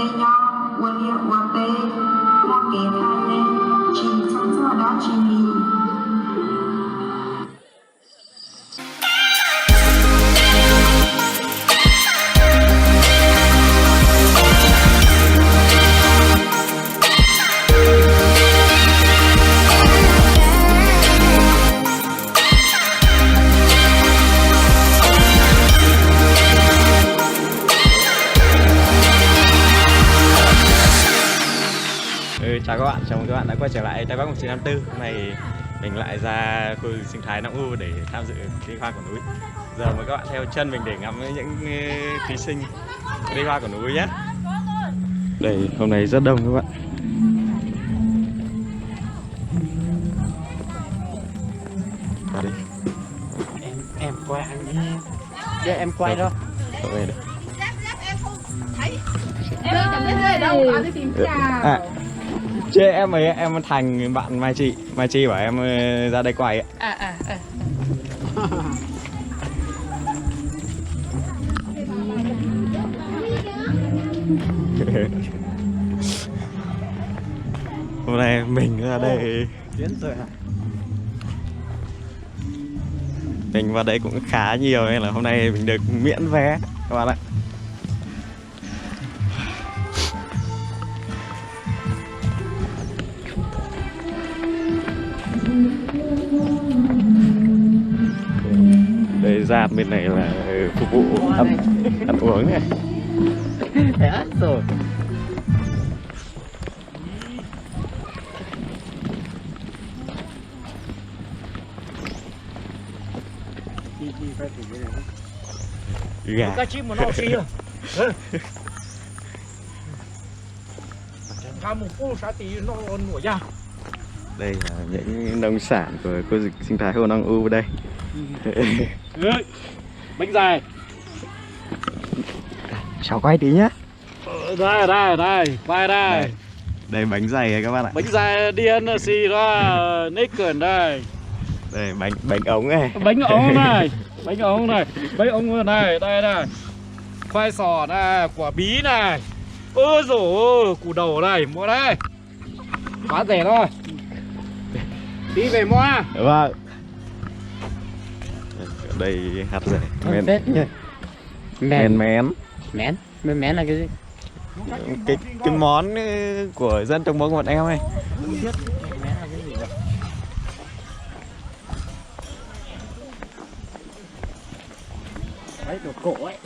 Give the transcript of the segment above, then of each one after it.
Nyob ua liaj ua teb, muaj kev hais, tsis txhawj txog dab tsi li. Ừ, chào các bạn, chào mừng các bạn đã quay trở lại Tây Bắc một chín năm tư. Hôm nay mình lại ra khu rừng sinh thái Nong U để tham dự liên hoan của núi. Giờ mời các bạn theo chân mình để ngắm những, ờ, thí sinh liên hoan của núi nhé. Đây, hôm nay rất đông các bạn. Vào đi. Em em quay anh đi. Để em quay đó. Rồi. À, chứ em ấy, em Thành bạn Mai Chi, Mai Chi bảo em, ờ, ra đây quay ạ. À, à, à. Hôm nay mình ra đây. Mình vào đây cũng khá nhiều nên là hôm nay mình được miễn vé các bạn ạ. Đây, gian bên này là, ừ, phục vụ ăn, ăn uống này. Gà. Đây là những nông sản của khu rừng sinh thái Hồ Nong U đây. Bánh dày. Cháu quay tí nhá. Đây, đây, đây, quay đây. Đây. Đây, bánh dày này các bạn ạ. Bánh dày điên xì đó, nếp cơm đây. Đây, bánh, bánh ống này. Bánh ống này, bánh ống này, bánh ống này, đây này. Khoai sọ này, quả bí này. Ôi dồi ôi, củ đậu này, mua đây. Quá rẻ thôi. Tí về mua. Vâng. Đây hạt rẻ. Men. Tết nhỉ? Men. Men men. Men. Men men là cái gì? Cái, cái món, ừ, của dân tộc Mông bọn em ấy. Không biết men men là cái gì nhỉ? Đấy, đồ cổ ấy.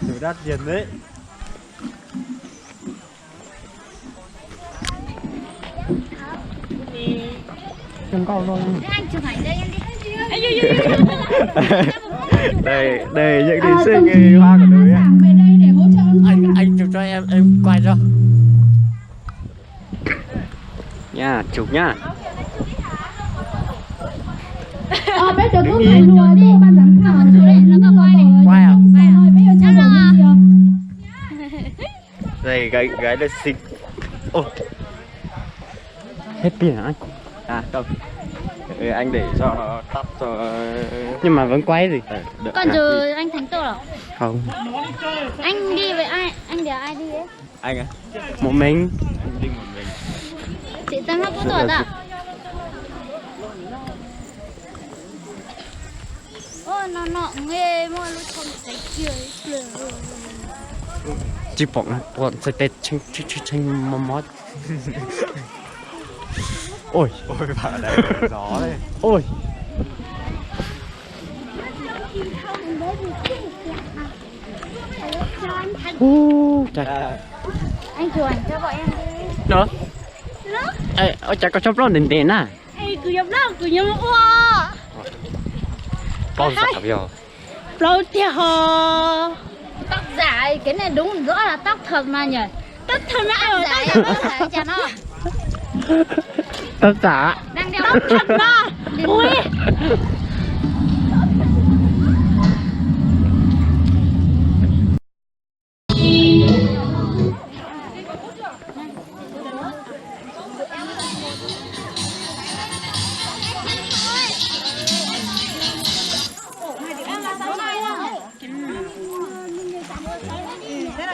Đồ đắt tiền đấy. Đây, đây những thí sinh hoa của núi. Anh, anh chụp cho em, em quay cho. Nha, chụp nha. Ờ, bé chuột thuốc này lùa chứ ban giám khảo. Quay à? Quay à? Bé yêu cầu một triệu. Đây, gái, gái đây xinh. Ô. Hết pin hả anh? À, không. Ừ, anh để cho nó tắt cho. Nhưng mà vẫn quay gì? Ờ, đợi. Còn giờ anh Thành Tô à? Không. Anh đi với ai? Anh đèo ai đi ấy? Anh á? Một mình. Anh đi một mình. Chị Tâm Hắc có tuổi ta? Ôi, nó nọ nghe mà nó không thấy chưa. Tsis pom, pom txhais tes tshee tshee tshee mos mos. Ôi. Ôi, bà đây gió đây. Ôi. Ú, trời. Anh chụp ảnh cho bọn em đi. Đó. Ê, ôi, chả có cho vlog nền nền à. Ê, cứ nhập vlog, cứ nhập ua. Vlog giả bây giờ. Vlog tiệt hò. Tóc giả, cái này đúng rõ là tóc thật mà nhỉ? Tóc thật mà, tóc giả, tóc giả, tóc giả chả nó. Tóc giả. Đang đeo tóc thật mà. Ui. Các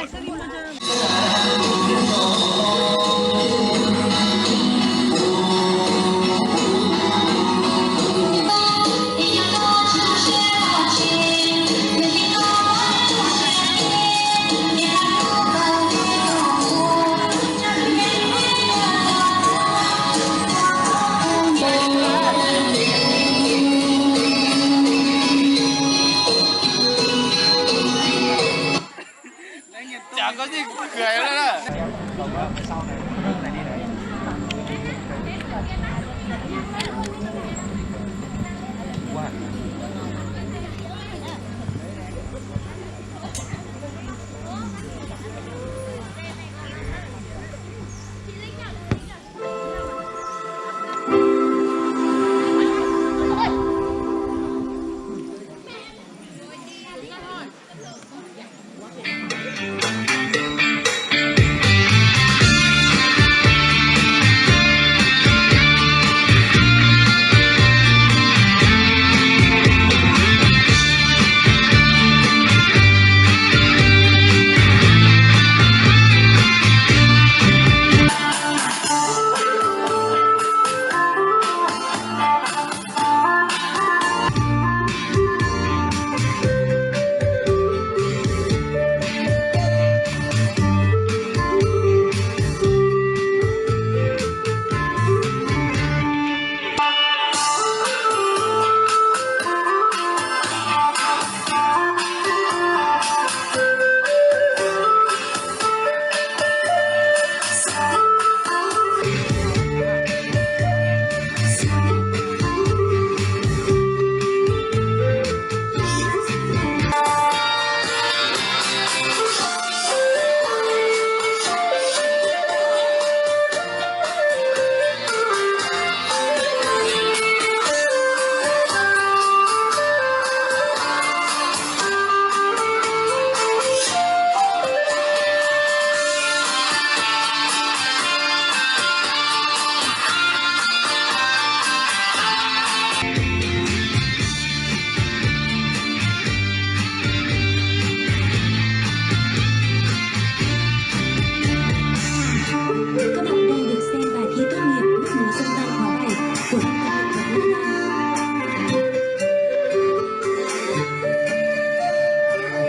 bạn đang được xem bài thi tốt nghiệp lớp mùa dân văn khóa bảy của Trung tâm Nghệ thuật Lam Lam.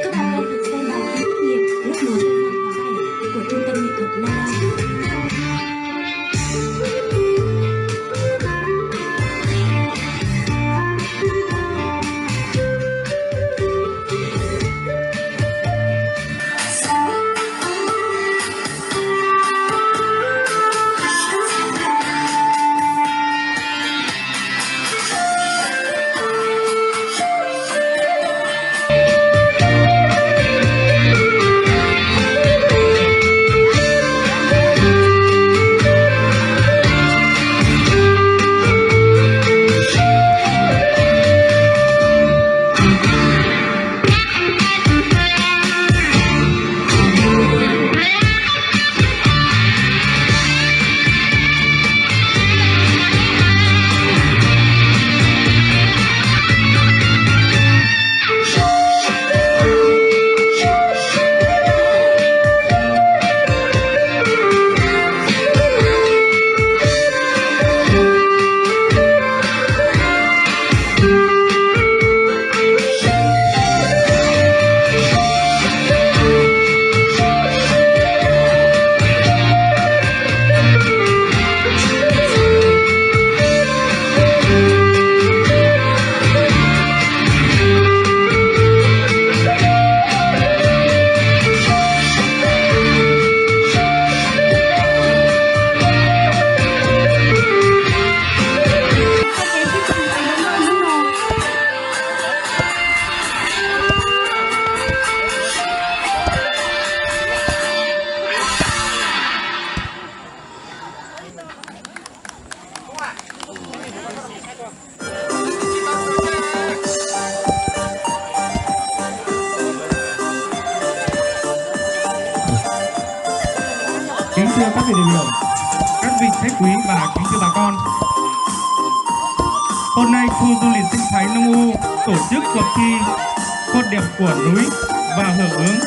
Các bạn đang được xem bài thi tốt nghiệp lớp mùa dân văn khóa bảy của Trung tâm Nghệ thuật Lam Lam. Kính thưa các vị đại biểu, các vị khách quý và kính thưa bà con. Hôm nay khu du lịch sinh thái Nông U tổ chức cuộc thi Hot Đẹp của Núi và hưởng ứng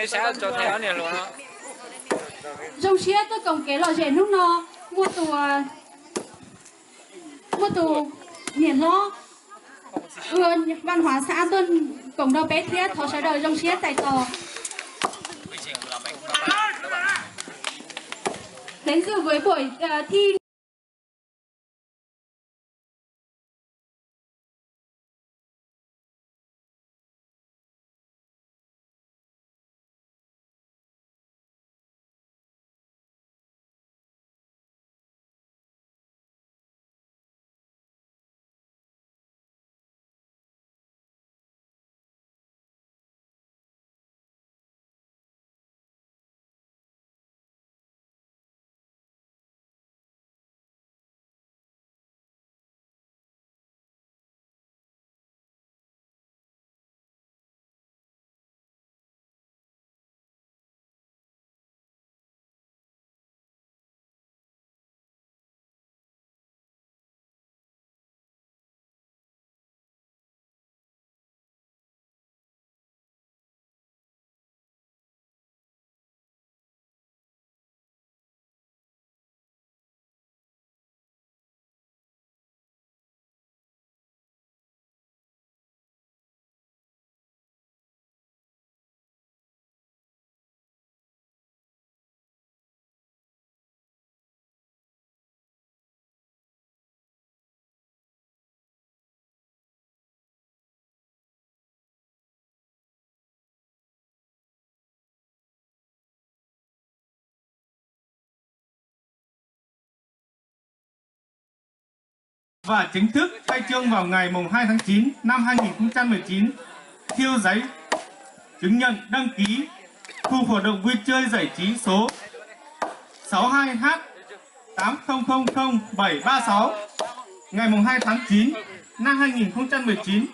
Zoo siab tuaj koom kev lom zem hnub no, muaj tus, muaj tus niam hlob ua văn hóa xã tuaj koom rau peb thiab, thov sawv daws zoo siab txais tos. Đến dự với buổi thi. Và chính thức khai trương vào ngày mùng hai tháng chín năm hai nghìn không trăm mười chín, thiêu giấy chứng nhận đăng ký khu hoạt động vui chơi giải trí số sáu hai H tám không không không bảy ba sáu, ngày mùng hai tháng chín năm hai nghìn không trăm mười chín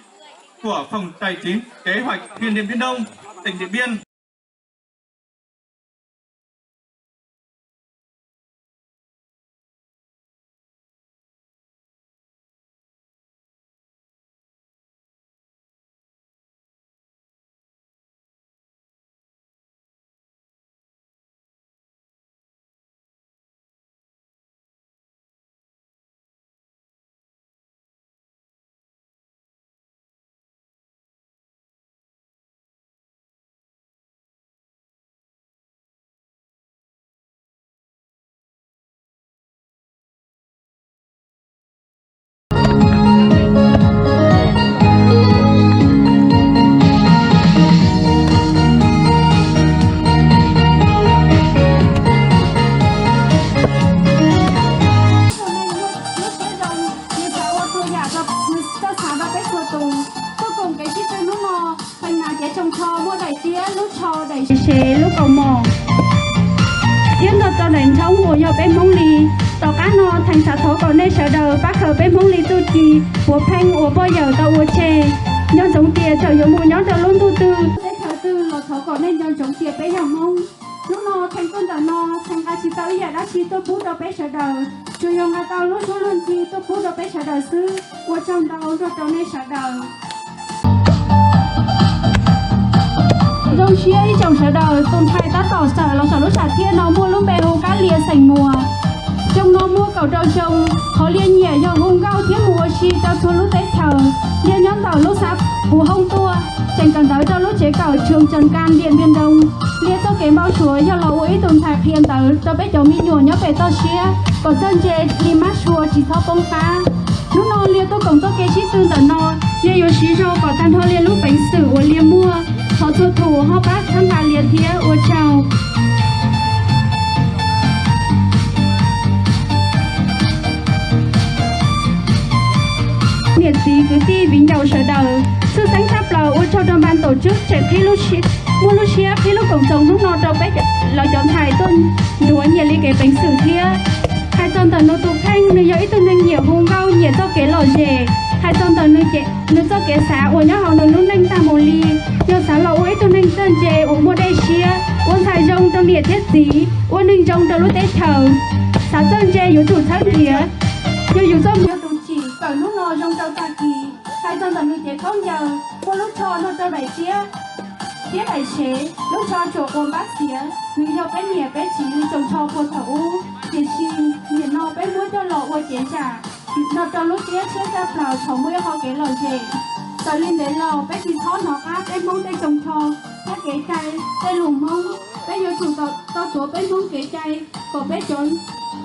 của Phòng Tài chính Kế hoạch huyện Điện Biên Đông, tỉnh Điện Biên. Nws xav ua txhua yam rau, nws txoj xav rau peb txhua tus. Tuaj koom kev sib tw hnub no, Theej Nav cev tsoos tsho muaj daim tiab, lub tsho, daim sev, lub kaus mom, thiab nrog rau daim ntshoob uas yog peb Hmoob li. Tom qab no Theej xav thov kom nej sawv daws pab khaws peb Hmoob li txuj ci puav pheej uas poj yawm tau ua tseg. Nco ntsoov tias txawm yuav mus nyob rau lub ntuj twg, teb chaws twg los thov kom nej nco ntsoov tias peb yog Hmoob. Hnub no Theej tuaj ntawm no, Theej nqa tsis tau ib yam dab tsi tuaj pub rau peb sawv daws, tsuas yog nqa tau lub suab luag ntxhi tuaj pub rau peb sawv daws xwb. Ua tsaug ntau nrog rau nej sawv daws. Zoo siab ib tsoom sawv daws, tus ntxhais tab tom tawm los saum lub sam thiaj no muaj lub npe hu Kab Lia xeem Muas. Xyoo no muaj kaum rau xyoo. Qhov Lia nyiam yog hu nkauj thiab mus ua si rau txhua lub teb chaws. Lia nyob ntawm lub xav Phuv Hooj tuaj, tseem kawm ntawv rau lub tsev kawm Trường Trần Can Điện Biên Đông. Lia txoj kev npau suav yog los ua ib tug ntxhais qhia ntawv rau peb cov me nyuam nyob pem toj siab kom txawj ntse li mab sua tsis txhob poob qab. Hnub no Lia tuaj koom txoj kev sib tw ntawm no, Lia yuav siv zog kom tag nrho Lia lub peev xwm uas Lia muaj. Thov txhua tus ho pab txhawb nqa Lia thiab, ua tsaug. Niam txiv kwv tij viv ncaus sawv daws, tshwj xeeb tshaj plaws ua tsaug rau ban tổ chức tseem qhib lub, muaj lub siab qhib lub koom txoos hnub no rau peb lawv cov ntxhais tuaj nthuav nyiam li kev peev xwm thiab. Hais txog ntawm nws tus kheej, nws yog ib tug neeg nyiam hu nkauj, nyiam txoj kev lom zem. Hais txog ntawm nws, nws txoj kev xav uas nyob hauv nws lub neej tag mus li, yog xav los ua ib tug neeg txawj ntse uas muaj dej siab, ua ntxhais zoo rau niam thiab txiv, ua neeg zoo rau lub teb chaws. Xav txawj ntse yuav tsum txhawb nrhiav, yog yus txoj hmoov yog tus tsim kawm hnub no zoo rau tag kis. Hais txog ntawm nws cev khaub ncaws, muaj lub tsho nrog rau daim tiab, thiab daim sev, lub tsho tsuam quas npab xiav, nws yog peb niam peb txiv li tsoos tsho puag thaum ub, tiam sis nim no peb muab coj los ua cev zam nrog rau lub tiab tshiab tshaj plaws thaum muaj ib qho kev lom zem. Txawm li ntawd los peb tsis txhob hnov qab peb Hmoob tej tsoos tsho thiab kev cai, tej lus Hmoob, peb yuav tsum tau tuav peb Hmoob kev cai kom peb cov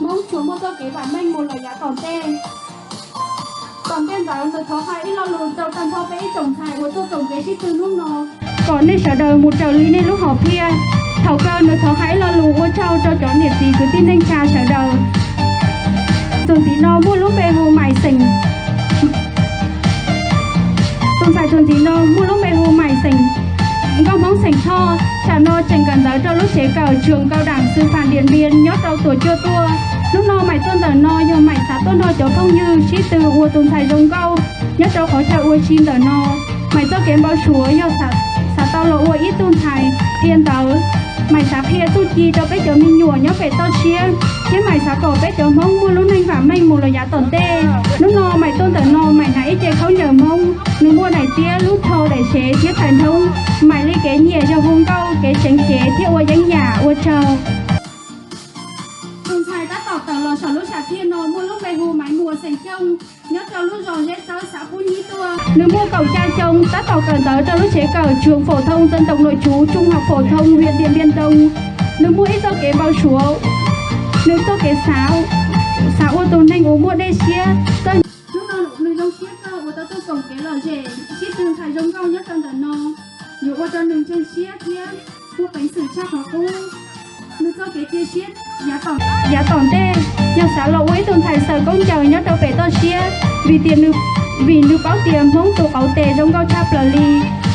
Hmoob tsuas muaj txoj kev vam meej mus lawm yav tom ntej. Tom ntej ntawd nws thov hais ib lo lus rau tag nrho peb ib tsoom ntxhais uas tuaj koom kev sib tw hnub no, kom nej sawv daws mus raws li nej lub hom phiaj. Thaum kawg nws thov hais ib lo lus ua tsaug rau cov niam txiv kwv tij neej tsa sawv daws. Txuas ntxiv no muaj lub npe hu Maiv Xeem. Tus ntxhais txuas ntxiv no muaj lub npe hu Maiv Xeem, nkauj Hmoob xeem Thoj, tsam no tseem kawm ntawv rau lub tsev kawm trường cao đẳng sư phạm Điện Biên nyob rau Tuam Cuaj Tuaj. Hnub no Maiv tuaj ntawm no yog Maiv xav tuaj nrog cov phooj ywg sib tw ua tus ntxhais zoo nkauj nyob rau qhov chaw ua si ntawm no. Maiv txoj kev npau suav yog xav tau los ua ib tug ntxhais qhia ntawv. Maiv xav qhia txuj ci rau peb cov me nyuam nyob pem toj siab, thiab Maiv xav kom peb cov Hmoob muaj lub neej vam meej mus los yav tom ntej. Hnub no Maiv tuaj ntawm no Maiv hnav ib ce khaub ncaws Hmoob, nws muaj daim tiab, lub tsho, daim sev thiab txhais nrhoob. Maiv li kev nyiam yog hu nkauj, kev tseem cev thiab ua yeeb yam. Ua tsaug. Tus ntxhais tab tom tawm los saum lub sam thiaj no muaj lub npe hu Maiv Muas xeem Xyooj, nyob rau lub zos Zeb Txawb, xã Phú Nhí tuaj. Nws muaj kaum xya xyoo, tab tom kawm ntawv rau lub tsev kawm trường phổ thông dân tộc nội trú trung học phổ thông huyện Điện Biên Đông. Nws muaj ib txoj kev npau suav, nws txoj kev xav, xav ua tus neeg uas muaj dej siab. Hnub no nws zoo siab kawg uas tau tuaj koom kev lom zem sib tw ntxhais zoo nkauj nyob rau ntawm no, yuav ua rau nws ntseeg siab thiab muaj peev xwm tshaj qhov qub. Nws txoj kev cia siab yav tom ntej yog xav los ua ib tug ntxhais xaws khaub ncaws nyob rau pem toj siab, vim tias nws, vim nws paub tias Hmoob tus qauv tes zoo nkauj tshaj plaws li.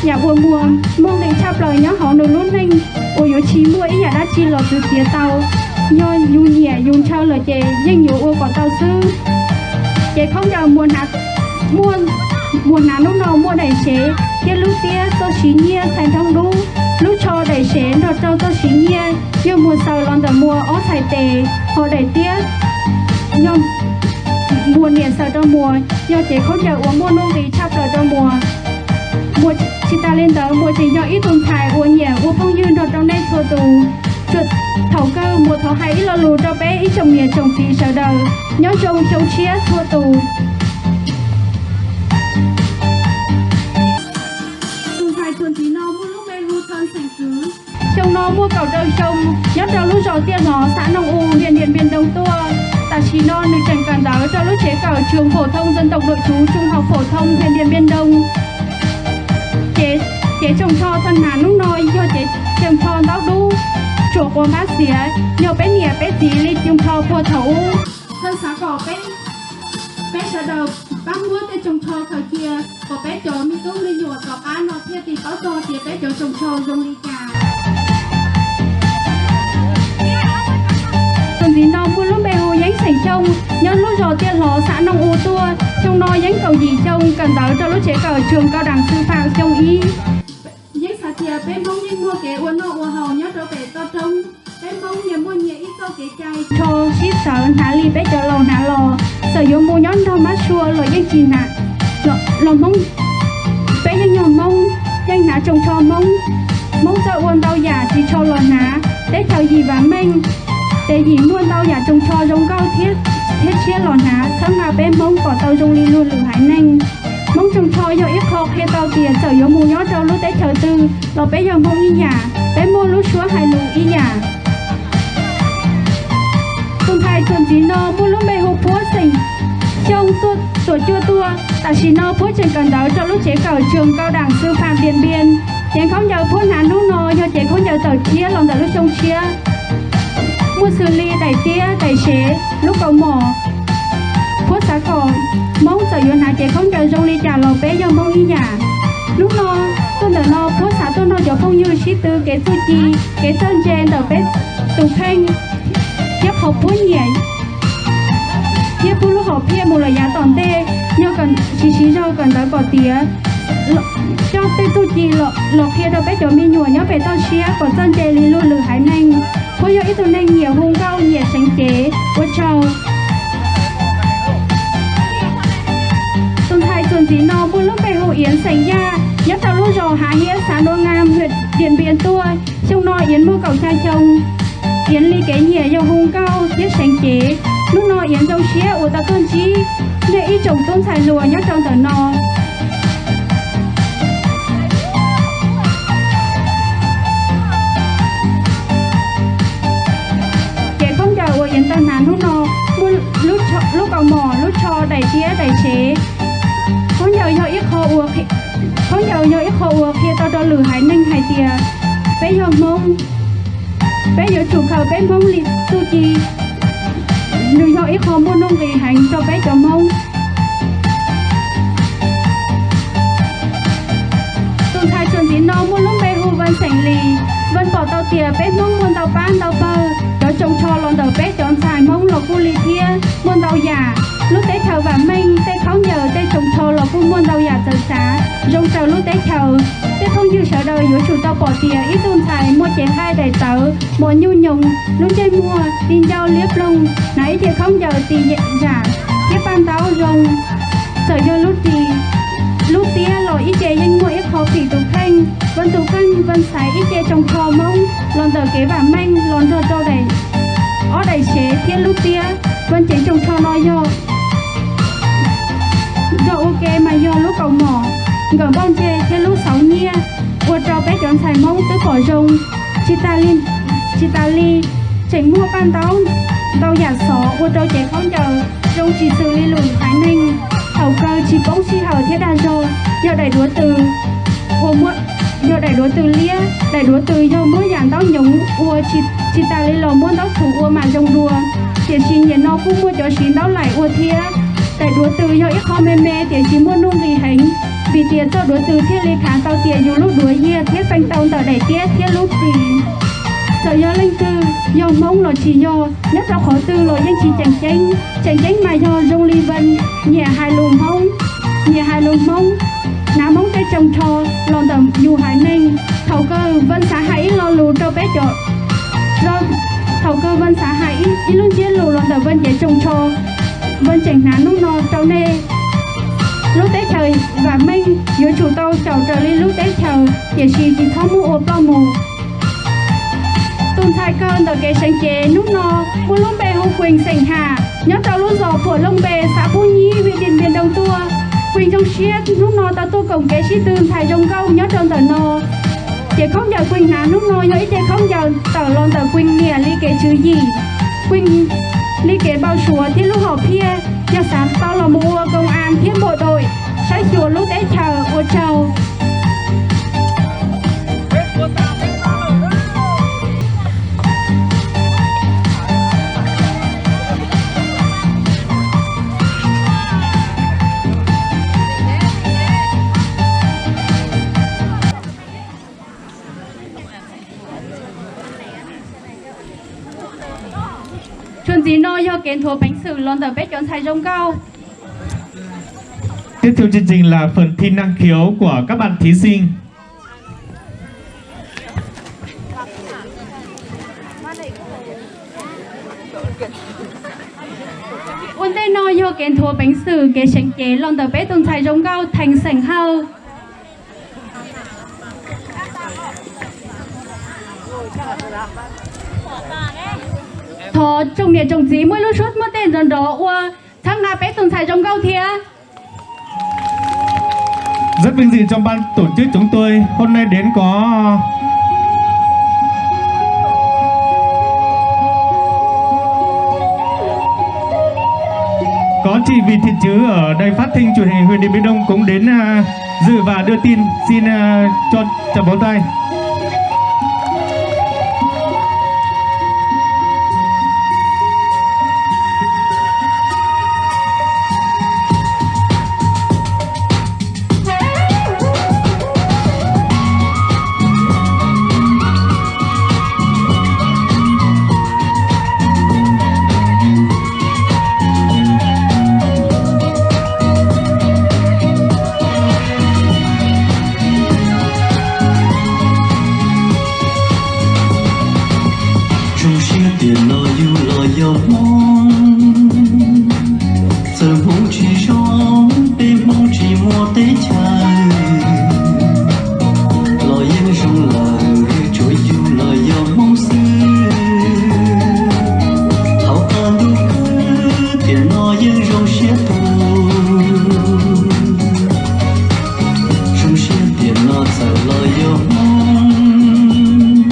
Yam uas Muas muaj nqis tshaj plaws nyob hauv nws lub neej uas yuav tsis muaj ib yam dab tsi los txwv txiav tau, yog yus nyiam yus ntshaw lawm ces yeej yuav ua kom tau xwb. Ces khaub ncaws Muas hnav, Muas hnav hnub no muaj daim sev thiab lub tiab, txoj siv nyiaj txhais nrhoob dub, lub tsho, daim sev nrog rau txoj siv nyiaj yog Muas xaws los ntawm Muas ob txhais tes, ho daim tiab yog Muas niam xaws rau Muas, yog cev khaub ncaws uas muaj nuj nqis tshaj plaws rau Muas. Muas tsis tas li ntawd Muas tseem yog ib tug ntxhais uas nyiam ua phooj ywg nrog rau nej txhua tus. Thaum kawg Muas thov hais ib lo lus rau peb ib tsoom niam tsoom txiv sawv daws, nyob zoo xyoo tshiab txhua tus. Tus ntxhais txuas ntxiv no muaj lub npe hu Thoj xeem Kwv. Xyoo no muaj kaum rau xyoo, nyob rau lub zos Tiaj Hlov, xã Nong U, huyện Điện Biên Đông tuaj. Tam sim no nws tseem kawm ntawv rau lub tsev kawm trường phổ thông dân tộc nội trú trung học phổ thông huyện Điện Biên Đông. Cev, cev tsoos tsho Thoj hnav hnub no yog cev tsoos tsho ntaub dub, tsuam quas npab xiav, yog peb niam peb txiv li tsoos tsho puag thaum ub. Thoj xav kom peb, peb sawv daws pab muab tej tsoos tsho khaws cia kom peb cov me tub me nyuam tom qab no thiaj li paub txog tias peb cov tsoos tsho zoo li cas. Tus ntxiv no muaj lub npe hu Yeeb xeem Xyooj, nyob lub zos Tiaj Hlov, xã Nong U tuaj. Xyoo no Yeeb kaum yim xyoo, kawm ntawv rau lub tsev kawm trường cao đẳng sư phạm xyoo ib. Yeeb xav tias peb Hmoob yeej muaj kev ua noj ua haus nyob rau pem toj roob. Peb Hmoob nyias muaj nyias ib txoj kev cai tsho sib txawv hnav li peb cov laus hnav los. Txawm yuav mus nyob nrog mab sua los yeej tsis hnav. Los Hmoob, peb yeej yog Hmoob, yeej hnav tsoos tsho Hmoob. Hmoob txawj ua ntau yam tsis tsho los hnav. Teb chaws yim vam meej, ces yim muaj ntau yam tsoos tsho zoo nkauj thiab tshiab los hnav, txhawb nqa peb Hmoob kom tau zoo li luag lwm haiv neeg. Hmoob tsoos tsho yog ib qho qhia tau tias txawm yuav mus nyob rau lub teb chaws twg los peb yog Hmoob ib yam, peb muaj lub suab hais lus ib yam. Tus ntxhais txuas ntxiv no muaj lub npe hu Phuab xeem Xyooj, tuaj Tuam Cuaj tuaj. Tam sim no Phuab tseem kawm ntawv rau lub tsev kawm trường cao đẳng sư phạm Điện Biên. Cev khaub ncaws Phuab hnav hnub no yog cev khaub ncaws tawm tshiab los ntawm lub xyoo tshiab, muaj xws li daim tiab, daim sev, lub kaus mom. Phuab xav kom Hmoob txawm yuav hnav cev khaub ncaws zoo li cas los peb yog Hmoob ib yam. Hnub no tuaj ntawm no Phuab xav tuaj nrog cov phooj ywg sib tw kev txuj ci, kev txawj ntse ntawm peb tus kheej thiab qhov Phuab nyiam thiab Phuab lub hom phiaj mus lawm yav tom ntej, yog siv siv zog kawm ntawv kom tiav, coj tej txuj ci los qhia rau peb cov me nyuam nyob pem toj siab kom txawj ntse li luag lwm haiv neeg. Phuab yog ib tug neeg nyiam hu nkauj, nyiam seev cev. Ua tsaug. Tus ntxhais txuas ntxiv no muaj lub npe hu Iab xeem Yaj, nyob rau Lub zos Hav Hiab, xã Đô Ngam, huyện Điện Biên tuaj. Xyoo no Yến muaj kaum xya xyoo. Yến li kev nyiam yog hu nkauj thiab seev cev. Hnub no Yến zoo siab uas tau tuaj ntsib nej ib tsoom tub ntxhais hluas nyob rau ntawm no. Ces khaub ncaws uas Yến tau hnav hnub no muaj lub kaus mom, lub tsho, daim tiab, daim sev. Khaub ncaws yog ib qho ua, khaub ncaws yog ib qho uas qhia tau rau lwm haiv neeg hais tias peb yog Hmoob, peb yuav tsum khaws peb Hmoob li txuj ci. Nws yog ib qho muaj nuj nqis heev rau peb cov Hmoob. Tus ntxhais txuas ntxiv no muaj lub npe hu Vân Xeem Lis. Vân pom tau tias peb Hmoob muaj ntau pab ntau pawg, cov tsoos tsho los ntawm peb cov ntxhais Hmoob los kuj li thiab, muaj ntau yam. Lub teb chaws vam meej, tej khaub ncaws, tej tsoos tsho los kuj muaj ntau yam txawv txav zoo raws lub teb chaws. Tej phooj ywg sawv daws yuav tsum tau pom tias ib tug ntxhais muaj cev nqaij daim tawv, mos nyuj nyoos, lub ntsej muag, tis ncauj liab ploog, hnav ib ce khaub ncaws tis zam thiab paj ntaub zoo. Txawm yog lub ris, lub tiab los ib ce yeej muaj ib qho phim tus kheej. Vân tus kheej, Vân xaiv ib ce tsoos tsho Hmoob los ntawm kev vam meej los nrog rau daim, ob daim sev thiab lub tiab. Vân cev tsoos tsho no yog nrog ua ke mas yog lub kaus mom, nkawm npauj ntseg thiab lub xauv nyiaj ua rau peb cov ntxhais Hmoob twb pom zoo. Tsis tas li, tsis tas li, tseem muaj paj ntaub ntau yam xov ua rau cev khaub ncaws zoo tsis xws li lwm haiv neeg. Thaum kawg tsis poob sij hawm thiab dag zog, yog daim duav tws, yog daim duav tws liab. Daim duav tws yog muab yam ntaub nyoov ua, tsis tas li los muab ntaub txhuv ua mam zoo dua. Tiam sis nim no kuj muaj cov siv ntaub laim ua thiab. Daim duav tws yog ib qho me me tiam sis muaj nuj nqis heev, vim tias txoj duav tws thiaj li khav tau tias yus lub duav yiag thiab feeb tau ntawm daim tiab thiab lub ris. Txawm yog leej twg, yog Hmoob los tsis yog, nyob rau qhov twg los yeej tsis tseem ceeb. Tseem ceeb mas yog zoo li Vân, nyiam hais lus Hmoob, nyiam hais lus Hmoob, hnav Hmoob tej tsoos tsho los ntawm yus haiv neeg. Thaum kawg Vân xav hais ib lo lus rau peb cov, thaum kawg Vân xav hais ib lub ntsiab lus los ntawm Vân cev tsoos tsho, Vân tseem hnav hnub no rau nej. Lub teb chaws vam meej yuav tsum tau caum raws li lub teb chaws, tiam sis tsis txhob muab ua ploj mus. Tus ntxhais kawg ntawm kev seev cev hnub no muaj lub npe hu Huees xeem Ham, nyob rau lub zos Phuam Looj Npe, xã Phú Nhi, huyện Điện Biên Đông tuaj. Huees zoo siab hnub no tau tuaj koom kev sib tw ntxhais zoo nkauj nyob rau ntawm no. Ces khaub ncaws Huees hnav hnub no yog ib ce khaub ncaws tawm los ntawm Huees niam li kev tswv yim, Huees li kev npau suav thiab lub hom phiaj, yog xav tau los mus ua công an thiab bộ đội saib xyuas lub teb chaws. Ua tsaug. Txuas ntxiv no yog kev nthuav peev xwm los ntawm peb cov ntxhais zoo nkauj. Tiếp theo chương trình là phần thi năng khiếu của các bạn thí sinh. Ua ntej no yog kev nthuav peev xwm kev seev cev los ntawm peb tus ntxhais zoo nkauj Theej Xeem Hawj. Thov tsoom niam tsoom txiv muaj ib lub suab muaj tej nrov nrov ua txhawb nqa peb tus ntxhais zoo nkauj thiab. Rất vinh dự trong ban tổ chức chúng tôi hôm nay đến có Có chị Vị Thị Chứ ở Đài Phát thanh Truyền hình huyện Điện Biên Đông cũng đến, à, dự và đưa tin. Xin, à, cho chào pháo tay. yeej zoo siab tu, zoo siab tiam no txawm los yog Hmoob,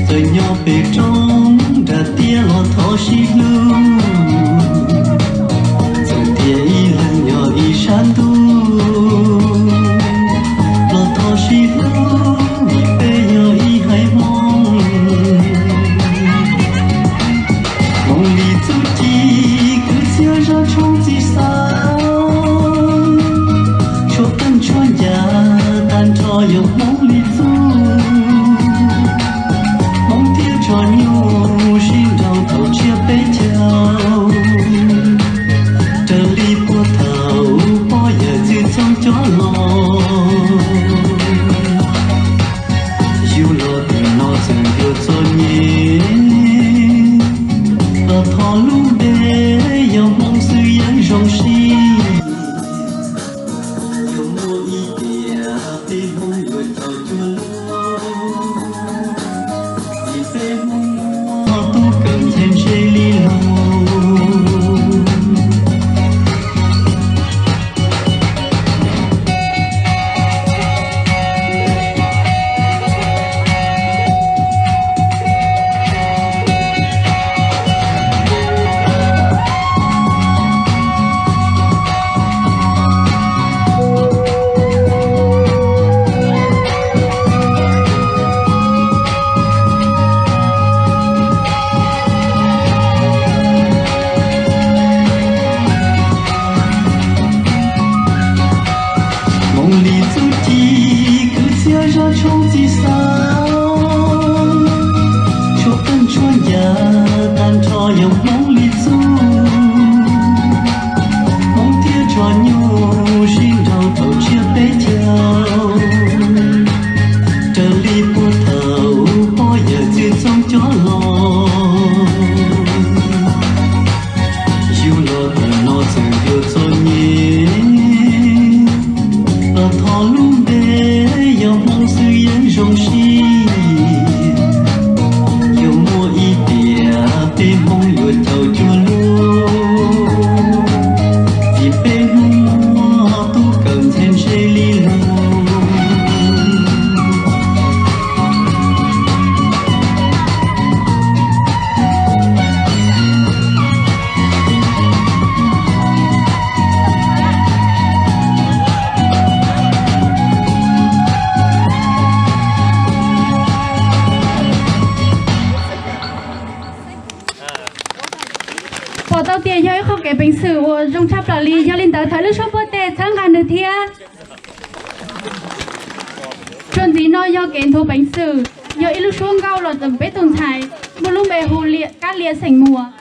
txawm nyob pem roob nram tiaj los thov sib hlub, txawm tias ib leeg nyob ib sab ntuj los thov sib hlub, vim peb yog ib haiv Hmoob. Hmoob li txuj ci kwv txhiaj zaj tshoob txij xav, tshuaj qeej tshuaj ncas tag nrho yog Hmoob li txuj. Hmoob thiab tso nyuj sib nraus thaum tsiab peb caug, raws li puag thaum pog yawm txwj txoob coj los. Yug los tim no txawm yuav txom nyem, los thov lub npe yog Hmoob xwb yeej zoo siab. Yog muaj ib tiam peb Hmoob yuav tau cuag luag, vim peb Hmoob muaj tub kawm ntxhais ntse li lug. Hmoob li txuj ci kwv txhiaj zaj tshoob txij xav, tshuaj qeej tshuaj ncas tag nrho yog Hmoob li txuj. Hmoob thiab tso nyuj sib nraus thaum tsiab peb caug, raws li puag thaum pog yawm txwj txoob coj los. Yug los tim no txawm yuav txom nyem, los thov lub npe yog Hmoob xwb yeej zoo siab. Yog muaj ib tiam peb Hmoob yuav tau cuag luag, vim peb Hmoob muaj tub kawm ntxhais ntse li lug. Pom tau tias yog ib qho kev peev xwm uas zoo tshaj plaws li, yog li ntawd thov lub suab puag teg txhawb nqa nws thiab. Txuas ntxiv no yog kev nthuav peev xwm, yog ib lub suab nkauj los txog peb tus ntxhais, muaj lub npe hu Kab Lia xeem Muas.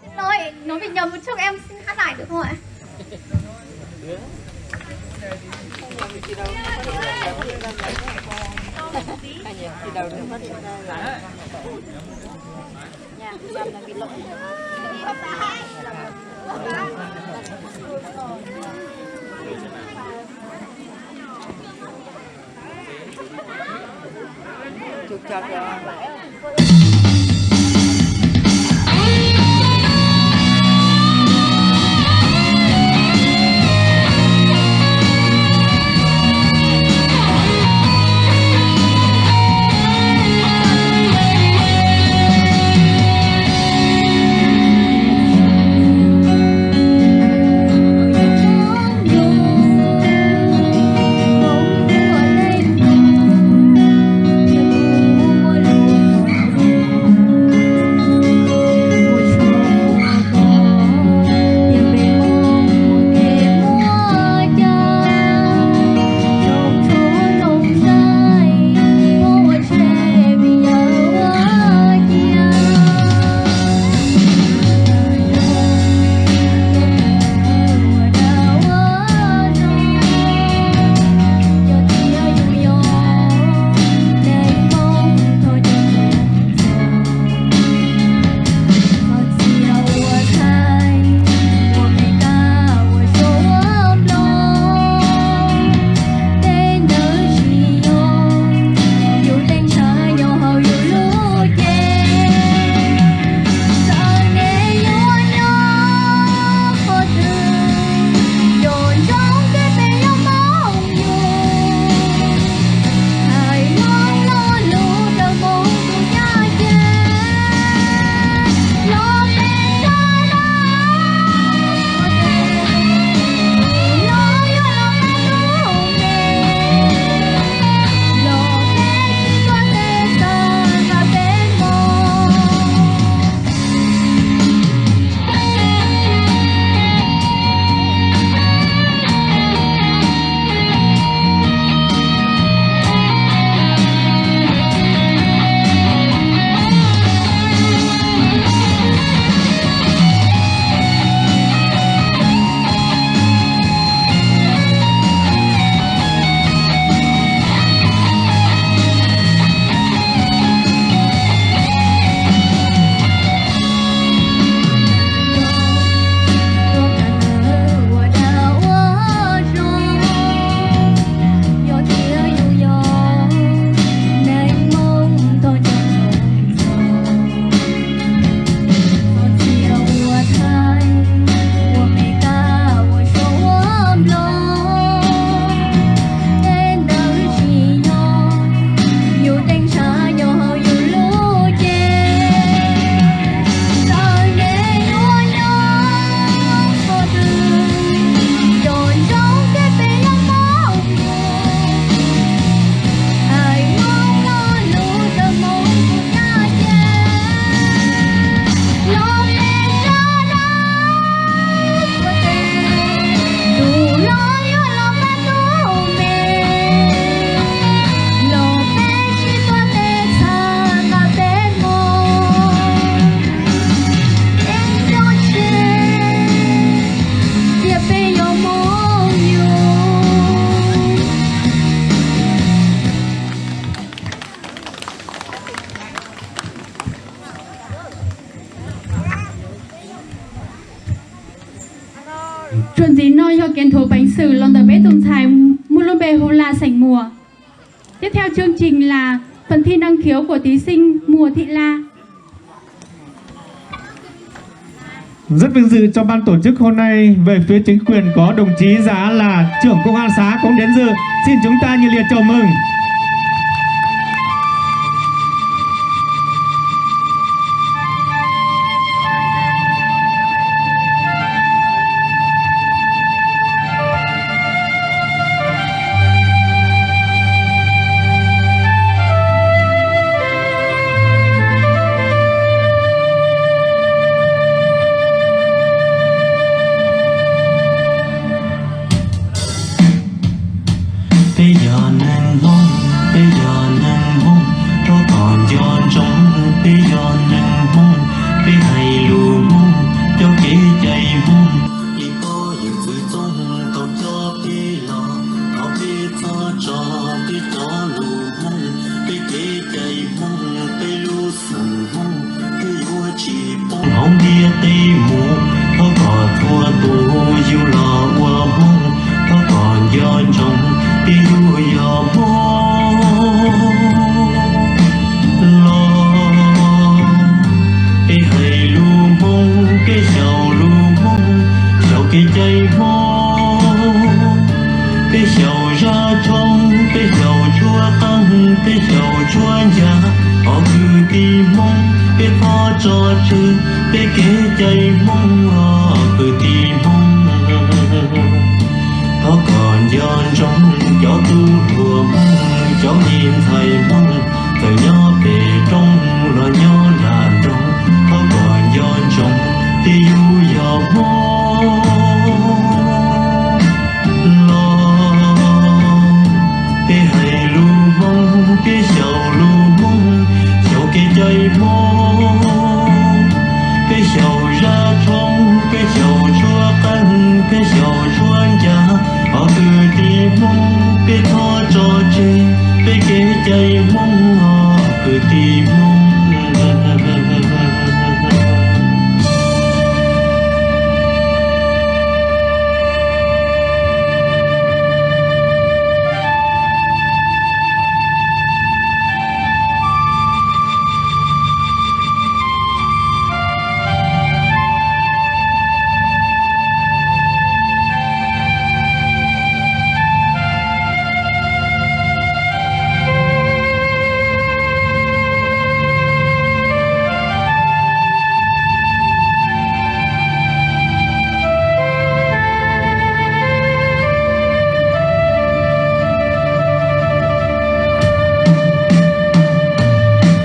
Xin lỗi, nói bị nhầm một chút, em xin hát lại được không ạ? Txuas ntxiv no yog kev nthuav peev xwm los ntawm peb tus ntxhais muaj lub npe hu Las xeem Muas. Tiếp theo chương trình là phần thi năng khiếu của thí sinh Mùa Thị La. Rất vinh dự cho ban tổ chức hôm nay về phía chính quyền có đồng chí Già Á Là, trưởng công an xã cũng đến dự. Xin chúng ta nhiệt liệt chào mừng. Peb yog neeg Hmoob Kev cai Hmoob, peb xyaum zaj tshoob, peb xyaum tshuab qeej, peb xyaum tshuab ncas, os kwv tij Hmoob, peb txhob tso tseg peb kev cai Hmoob, os kwv tij Hmoob. Thov kom nco ntsoov cov tub hluas Hmoob, cov me ntxhais Hmoob, txawm nyob pem roob los nyob nram nroog, thov kom nco ntsoov peb yug yog Hmoob los. Peb hais lus Hmoob, peb xyaum lus Hmoob, xyaum kev cai Hmoob. Peb xyaum zaj tshoob, peb xyaum tshuab qeej, peb xyaum tshuab ncas, os kwv tij Hmoob, peb txhob tso tseg peb kev cai Hmoob, os kwv tij Hmoob.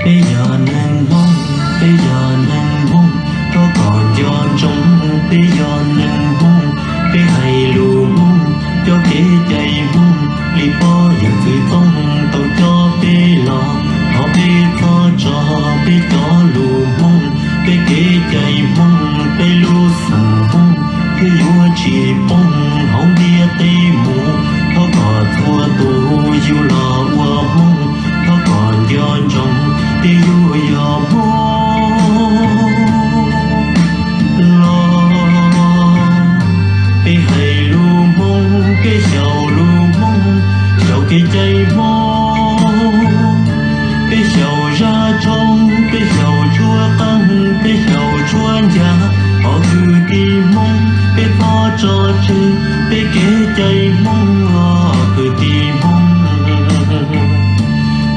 Peb yog neeg Hmoob, peb yog neeg Hmoob, thov kom nco ntsoov peb yog neeg Hmoob, peb hais lus Hmoob, cov kev cai Hmoob, li pog yawm txwv Txooj tau coj peb los, thov peb txhob tso peb cov lus Hmoob, peb kev cai Hmoob, peb lub xeem Hmoob, thiaj yuav tsis poob hauv ntiaj teb mus. Thov kom txhua tus yug los ua Hmoob, thov kom nco ntsoov peb yug yog Hmoob los. Peb hais lus Hmoob, peb xyaum lus Hmoob, xyaum kev cai Hmoob. Peb xyaum zaj tshoob, peb xyaum tshuab qeej, peb xyaum tshuab ncas, os kwv tij Hmoob, peb txhob tso tseg peb kev cai Hmoob, os kwv tij Hmoob.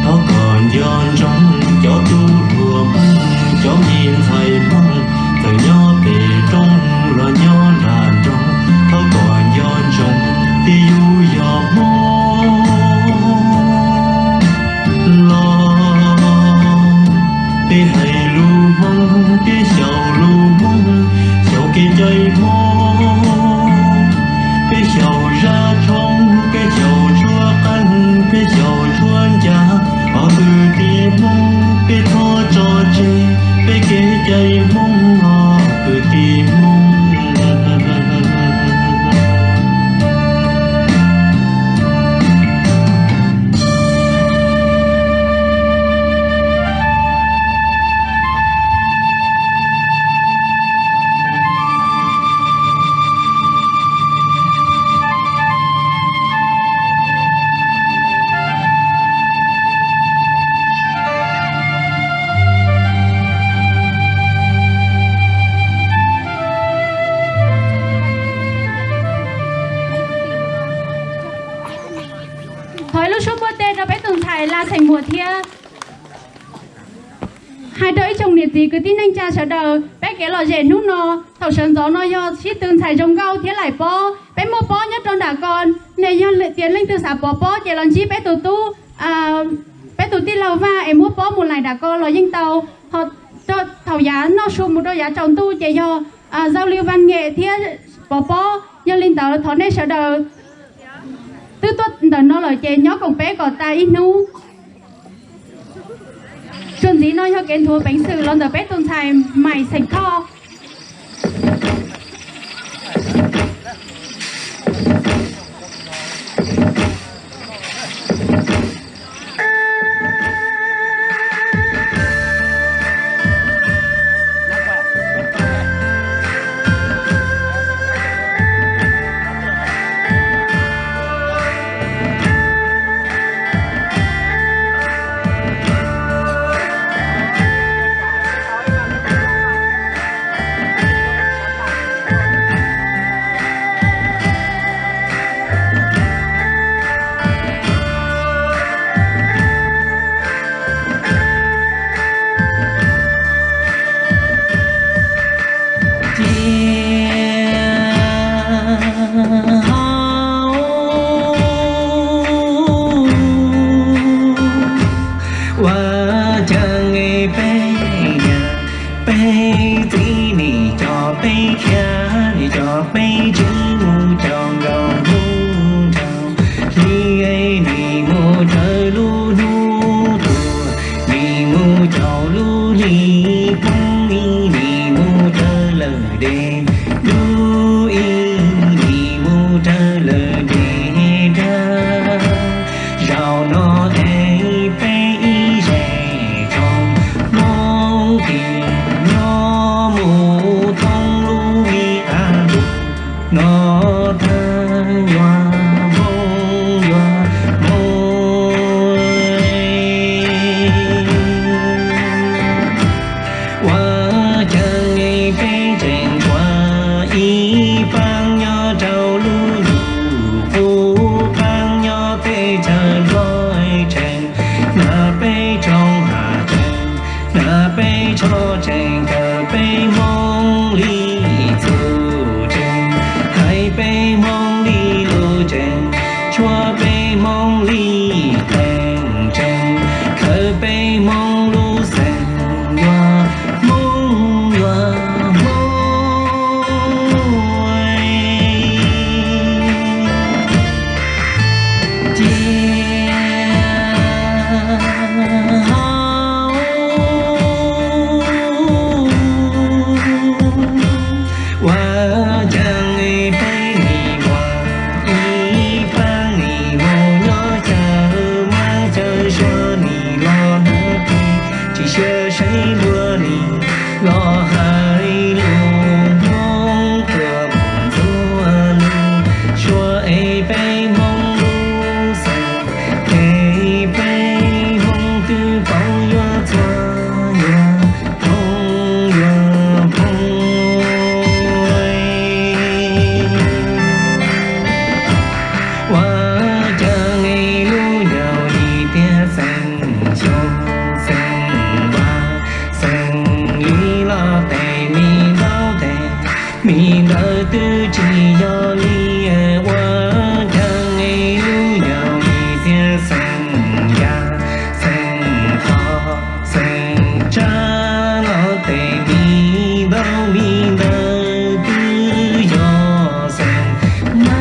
Thov kom nco ntsoov cov tub hluas Hmoob, cov me ntxhais Hmoob, txawm nyob pem roob los nyob nram nroog, thov kom nco ntsoov peb yug yog Hmoob los. Peb hais lus Hmoob, peb xyaum lus Hmoob, xyaum kev cai Hmoob. Peb xyaum zaj tshoob, peb xyaum tshuab qeej, peb xyaum tshuab ncas, os kwv tij Hmoob, peb txhob tso tseg peb kev cai Hmoob, os kwv tij Hmoob. Thov ib lub suab npuaj teg rau peb tus ntxhais Laj Xeem Muas thiab hais rau ib tsoom niam txiv kwv tij neej tsa sawv daws, peb kev lom zem hnub no thaum sawv ntxov no yog sib tw ntxhais zoo nkauj thiab laim pob. Peb muaj pob nyob rau nram ko, nws yog tias leej twg xav pov pob ces los ntsib peb tus tub, peb tus tij laug Vaj es muab pob mus laim nram ko los yeej tau. Ho thaum yav noj su mus rau yav tsaus ntuj ces yog giao lưu văn nghệ thiab pov pob. Yog li ntawd thov nej sawv daws twb tuaj ntawm no lawm ces nyob koom peb kom tas ib hnub. Txuas ntxiv no yog kev nthuav peev xwm los ntawm peb tus ntxhais Maim Xeem Thoj. peb tsev mus caum nkaus hnub nraug hli, nim mus raws lub hnub tuaj, nim mus caum lub hli poob, nim mus raws lawm dej dub, nim mus raws lawm dej dag. Zaum no es peb ib zej tsoom Hmoob tiag nyob mus thoob lub me qab ntuj no tag, yuav Hmoob yuav Hmoob. Ua cas peb tseem tshuav ib paab nyob rau lub ntuj qub, paab nyob teb chaws Nplog tseem, na peb tsoom Hav tseem, na peb tsho tseem, kawm peb Hmoob li txuj tseem, hais peb Hmoob li lus tseem, tshuav peb Hmoob li teej tseem, khawb peb Hmoob lub xeem, yuav Hmoob yuav Hmoob. Cia ua cas peb nim muaj ib paab nim mus nyob xyaw, muab xyaw suav nim los hnav plig, tsis xyaw saib luag nim los hais lus Hmoob tuaj ntxuav lug, suav es peb Hmoob lub xeem, ces peb Hmoob twb paub yuav txhua, yuav Hmoob yuav Hmoob. Ua cas lub nyuag li tias xeem Xyooj xeem Vaj, xeem Lis los tes me ntaub tes, me ntawd twb tsis yog li. Ua cas lub nyuag li tias xeem Yaj, xeem Thoj, xeem Tsab los tes me ntaub me ntawd twb yog xeem Mab.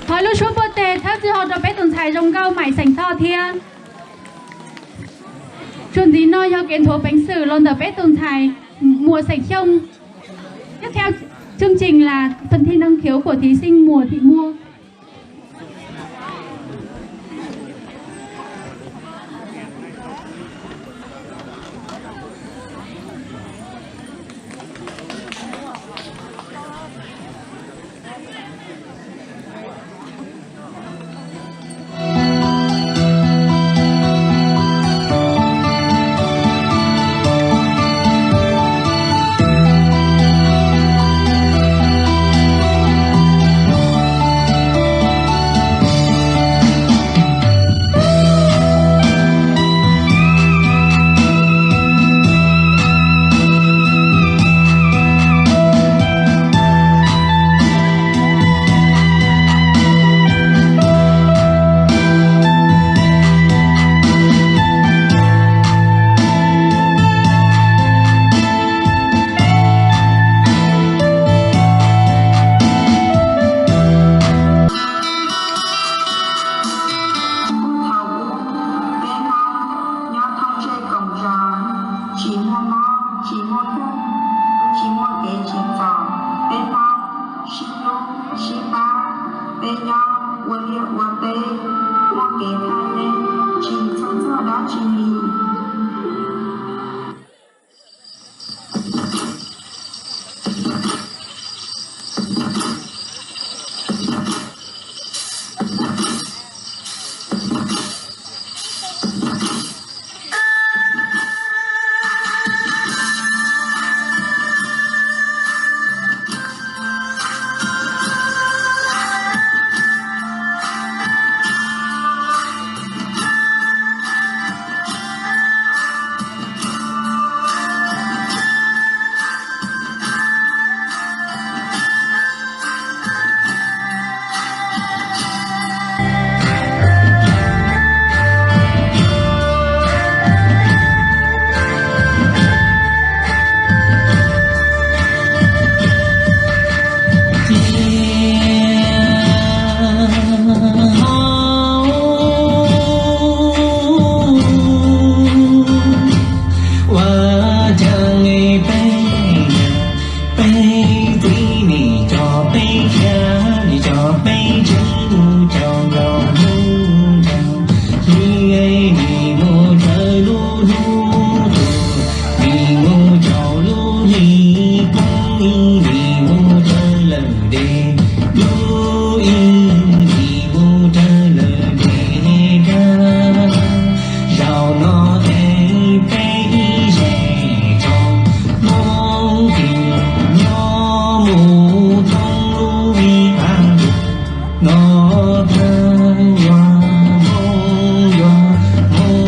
Thov lub suab npuaj tes thawb txij hauv rau peb tus ntxhais zoo nkauj Maim xeem Thoj thiab. Txuas ntxiv no yog kev nthuav peev xwm los ntawm peb tus ntxhais Muas xeem Xyooj. Tiếp theo chương trình là phần thi năng khiếu của thí sinh Mùa Thị Mua. Thaum ub, peb Hmoob nyob thoob zej koom zos, tsis muaj mob tsis muaj nkeeg, tsis muaj kev tsim txom. Peb Hmoob sib hlub sib pab, peb nyob ua liaj ua teb, muaj kev thaj yeeb, tsis txhawj txog dab tsi li. Lub ib ntsis mus raws lawm nres kab, zaum no es peb ib zes rau Hmoob Vim nyob mus thoob lub vij qab no thawj ua Hmoob yuav Hmoob.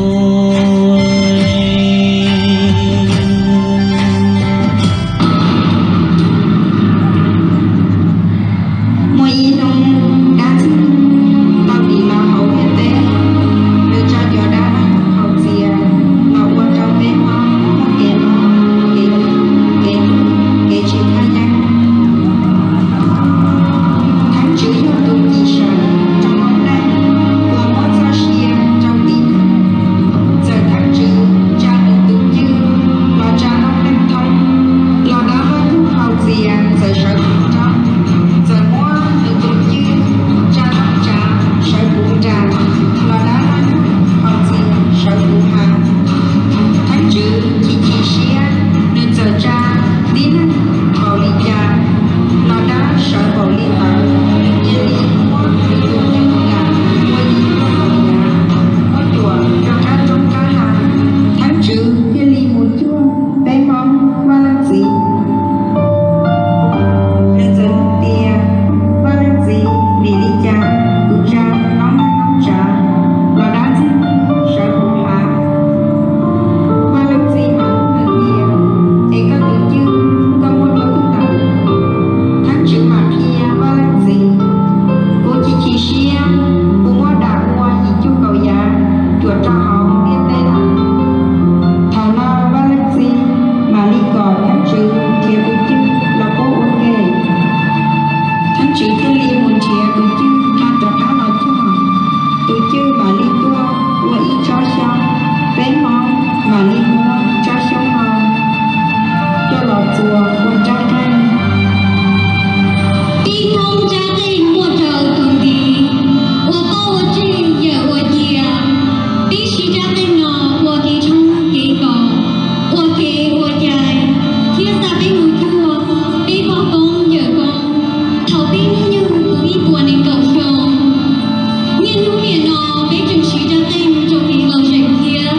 Muaj ib hnub dab txwg tau tiv los hauv ntiaj teb, nws tso cov dab laug haus txias los ua rau peb Hmoob muaj kev mob kev, kev, kev tsis thaj yeeb. Theeb Tswv yog tus cim seem rau noob neej uas muab txoj sia rau tim. Txawm Theeb Tswv tsa nws tus cwj los tsa noob neej thoob, los dab laug haus txias txawm sawv puv roob, txawm muab nws tus cwj tsa noob tsav sawv puv nras, los dab laug haus txias sawv puv hav. Theeb Tswv chim chim siab, nws txawm tsa tib neeg npaum li cas los dab sawv npaum li ntawd, nws cia li muab nws tus cwj nram ua yim luaj kaum yav, muab cuam rau qab roob qab hav. Theeb Tswv thiaj li mus cuag peb Hmoob Vaj Leej Txiv. Nws txawm nug tias, Vaj Leej Txiv, vim li cas kuv tsa noob neej noob tsav los dab txwg sawv puv hav? Vaj Leej Txiv mam nug nws tias, Es koj tus cwj koj muab rau twg lawm? Theeb Tswv mam qhia Vaj Leej Txiv, Kuv chim chim siab, kuv muab dam ua yim cuaj kaum yav cuam rau hauv ntiaj teb lawm. Thaum no Vaj Leej Txiv mam li kom Theeb Tswv nrhiav tus cwj los pub ua ke. Theeb Tswv thiaj li mus nrhiav tus cwj nqa rov qab los cuag, tus cwj mam li tuaj ua ib tsob xyoob, peb Hmoob mam li muab tsob xyoob no coj los txuas ua rab qeej. Peb Hmoob rab qeej muaj rau tus ntiv, ua pob ua tseg yawm ua cia, peb siv rab qeej no ua kev tshoob kev kos, ua kev ua cai, thiab xa peb mus cuag peb pog koob yawm koob thaum peb hnub nyoog puv ib puas nees nkaum xyoo. Niaj hnub niam no peb tseem siv rab qeej rau kev lom zem thiab.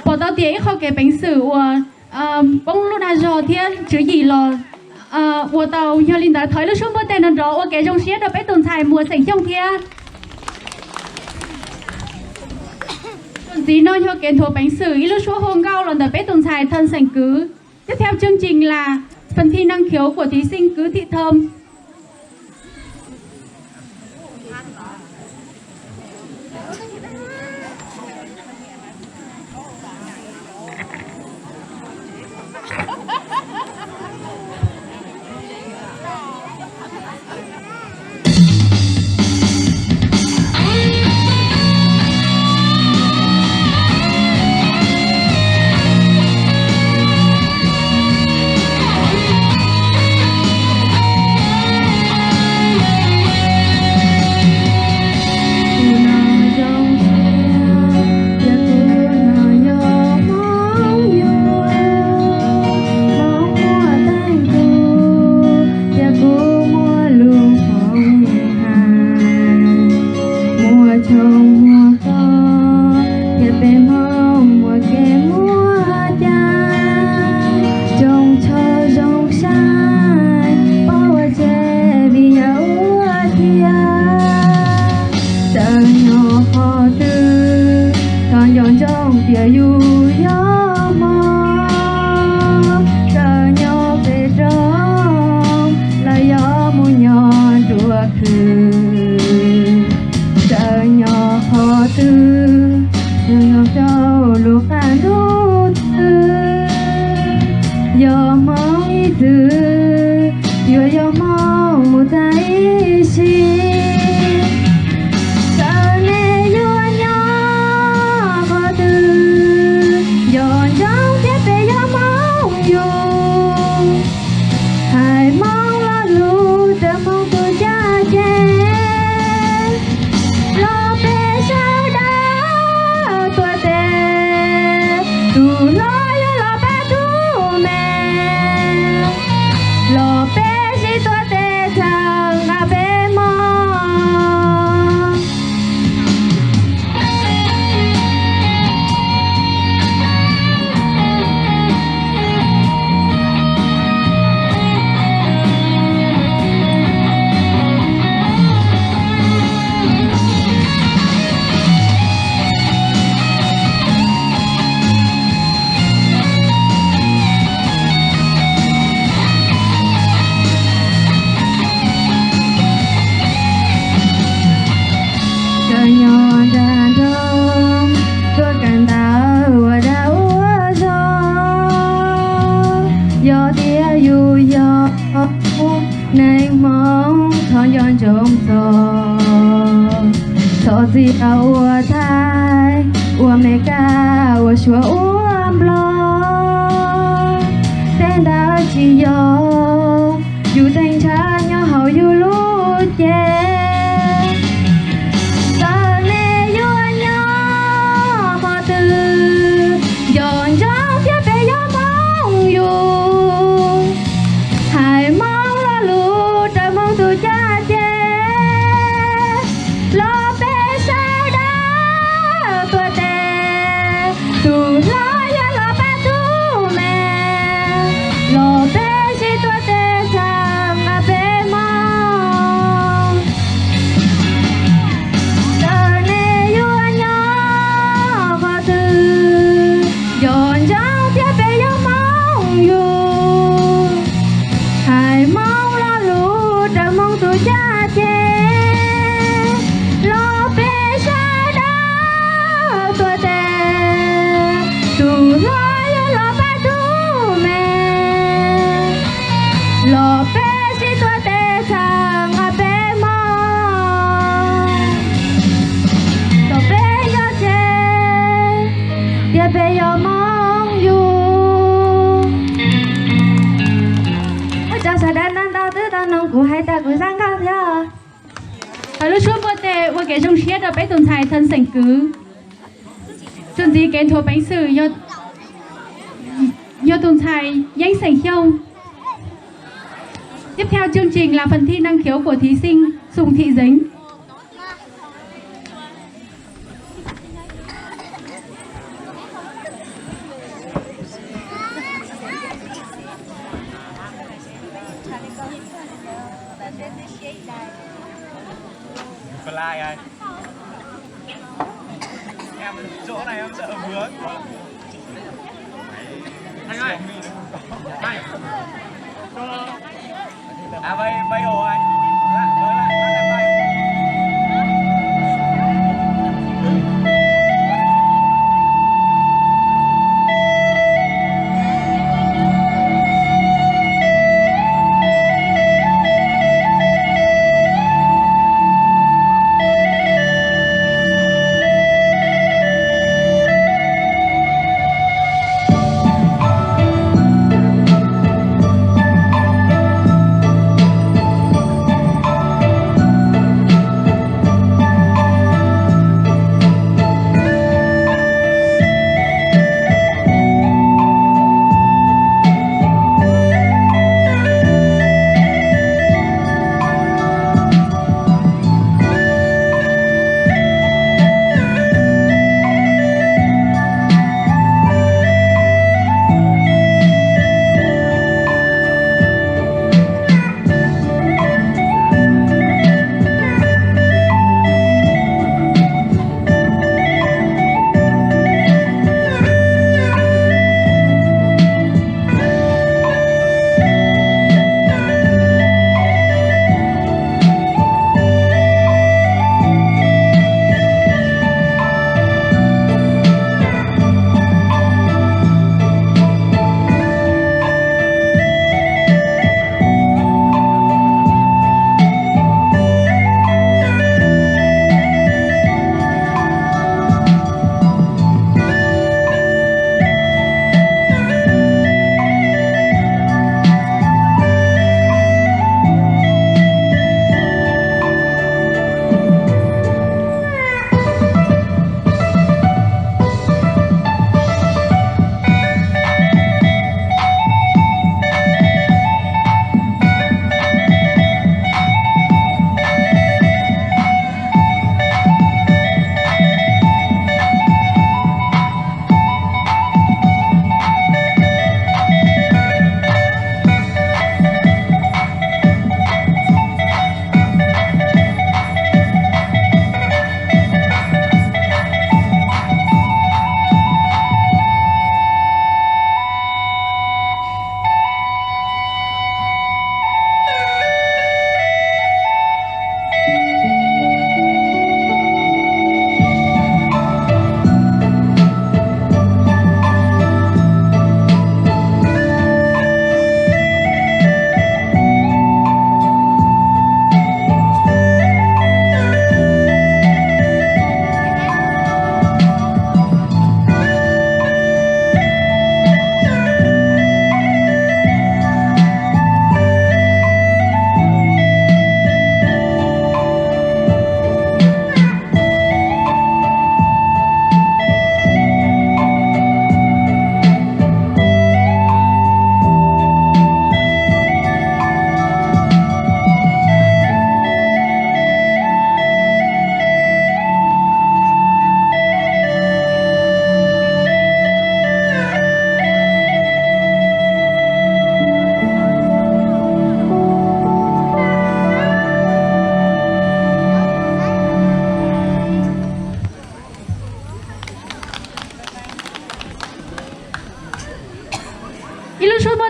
Pom tau tias ib qho kev peev xwm uas poob lub dag zog thiab tswv yim los ua tau. Yog li ntawd thov ib lub suab npuaj teg nrov nrov ua kev zoo siab rau peb tus ntxhais Muas xeem Xyooj thiab. Ntxiv no yog kev nthuav peev xwm ib lub suab hu nkauj los ntawm peb tus ntxhais Thawj xeem Kwv. Tiếp theo chương trình là phần thi năng khiếu của thí sinh Cứ Thị Thơm. Nyob qhov twg, thov nco ntsoov tias yus yog Hmoob. Txawm nyob pem roob los yog mus nyob nruab khw, txawm nyob qhov twg, yus nyob rau lub qab ntuj twg, yog Hmoob ib txwm, yuav yog Hmoob mus tag ib sim. Txawm nej yuav nyob qhov twg, nco ntsoov tias peb yog Hmoob yus. Hais Hmoob lo lus raws Hmoob tus caj ces, los peb sawv daws tuav tes, tus hlob yuav los pab tus me, los peb sib tuav tes txhawb nqa peb Hmoob. Cov nyob nram nroog tuaj kawm ntawv ua dag ua zog, yog tias yus yog neeg Hmoob thov nco ntsoov txog, thov txim rau ua Thaib, ua Meskas, ua Suav, ua Nplog, tej ntawd tsis yog yus teej ntshaw nyob hauv yus lub cev. Txawm nej yuav nyob qhov twg, nco ntsoov tias peb yog Hmoob yus. Hais Hmoob lo lus raws Hmoob tus caj ces, los peb sawv daws tuav tes, tus hlob yuav los pab tus me, los peb sib tuav tes txhawb nqa peb Hmoob. Txawm nej yuav nyob qhov twg, nco ntsoov tias peb yog Hmoob yus. Hais Hmoob lo lus raws Hmoob tus caj ces, los peb sawv daws tuav tes, tus hlob yuav los pab tus me, los peb sib tuav tes txhawb nqa peb Hmoob. Kom peb nco tseg tias peb yog Hmoob yus. Ua rau sawv daws ntau ntau twb tau mloog kuv hais tas kuv zaj nkauj thiab. Hauv lub suab npuaj tes ua kev zoo siab rau peb tus ntxhais Thawj Xeem Kwv. Txuas ntxiv kev nthuav peev xwm yog tus ntxhais Yeeb Xeem Xyooj. Tiếp theo chương trình là phần thi năng khiếu của thí sinh Sùng Thị Dính.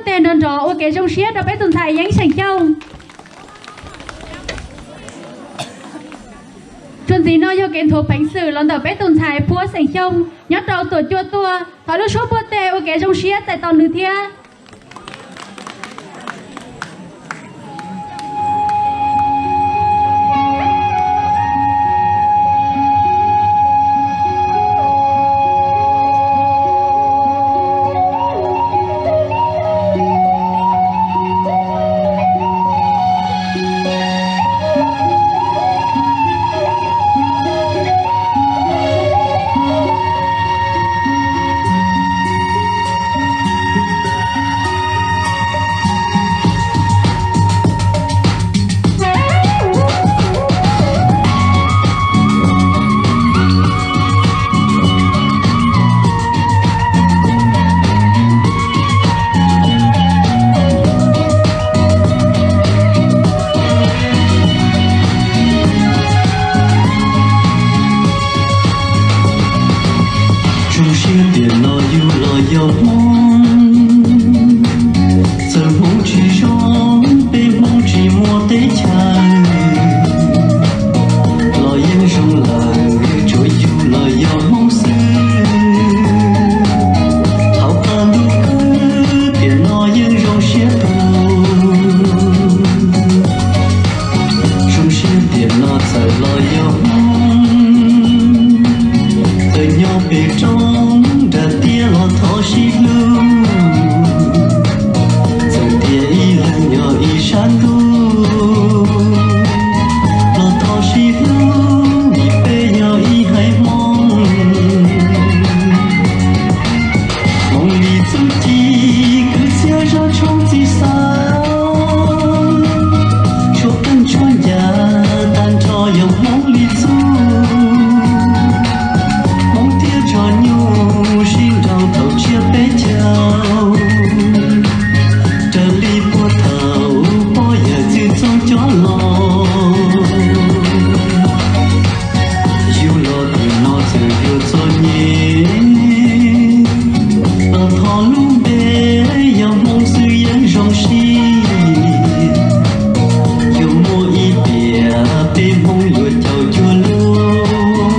Tej nrov nrov ua kev zoo siab rau peb tus ntxhais Yeeb Xeem Xyooj. Txuas ntxiv no yog kev nthuav peev xwm los ntawm peb tus ntxhais Phuab Xeem Xyooj nyob rau Tuam Cua Tuaj, thov lub suab npuaj tes ua kev zoo siab txais tos nws thiab. Zoo siab tiam no yus los yog Hmoob, txawm Hmoob tsis zoo, peb Hmoob tsis muaj teb chaws, los yeej zoo lawm, tsuav yus los yog Hmoob xwb. Thaum qab ntuj khwb tiam no yeej zoo siab tuag. Zoo siab tiam no txawm los yog Hmoob, txawm nyob pem roob nram tiaj los thov sib hlub. Txawm tias ib leeg nyob ib sab ntuj, los thov sib hlub vim peb yog ib haiv Hmoob. Hmoob li txuj ci kwv txhiaj zaj tshoob txij xav, tshuaj qeej tshuaj ncas tag nrho yog Hmoob li txuj. Hmoob thiab tsob nyuj sib nrau thaum tsiab peb caug, raws li puag thaum pog yawm txwj txoob coj los. Yus los tiam no txawm yuav txom nyem, los thov lub npe yog Hmoob xwb yeej zoo siab. Yuav muaj ib tiam peb Hmoob yuav caum cuag luag,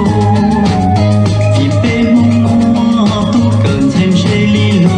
vim peb Hmoob muaj tub kawm ntxhais ntse li lug.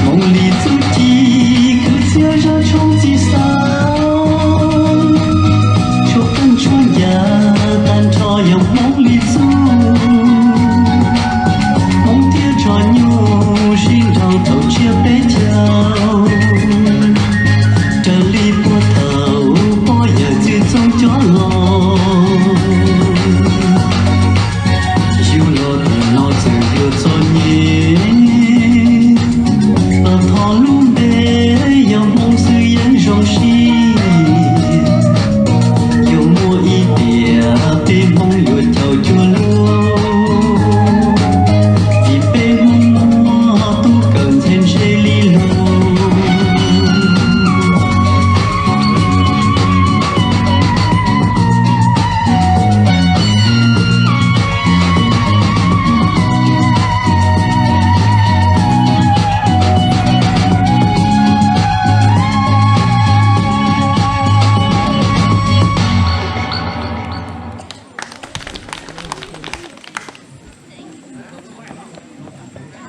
Hmoob li txuj ci kwv txhiaj zaj tshoob txij xav, tshuaj qeej tshuaj ncas tag nrho yog Hmoob li txuj. Hmoob thiab tsob nyuj sib nrau thaum tsiab peb caug, raws li puag thaum pog yawm txwj txoob coj los. Yus los tiam no txawm yuav txom nyem, los thov lub npe yog Hmoob xwb yeej zoo siab. Yuav muaj ib tiam peb Hmoob yuav caum cuag luag, vim peb Hmoob muaj tub kawm ntxhais ntse li lug.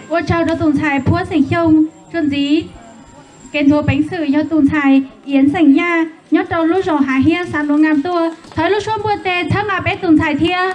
Ua tsaug rau tus ntxhais Phuab xeem Xyooj. Txuas ntxiv, kev nthuav peev xwm yog tus ntxhais Iab xeem Yaj nyob rau lub zos Hav Hiab xav Nuav Nqa tuaj, thov lub suab npuaj tes txhawb nqa peb tus ntxhais thiab.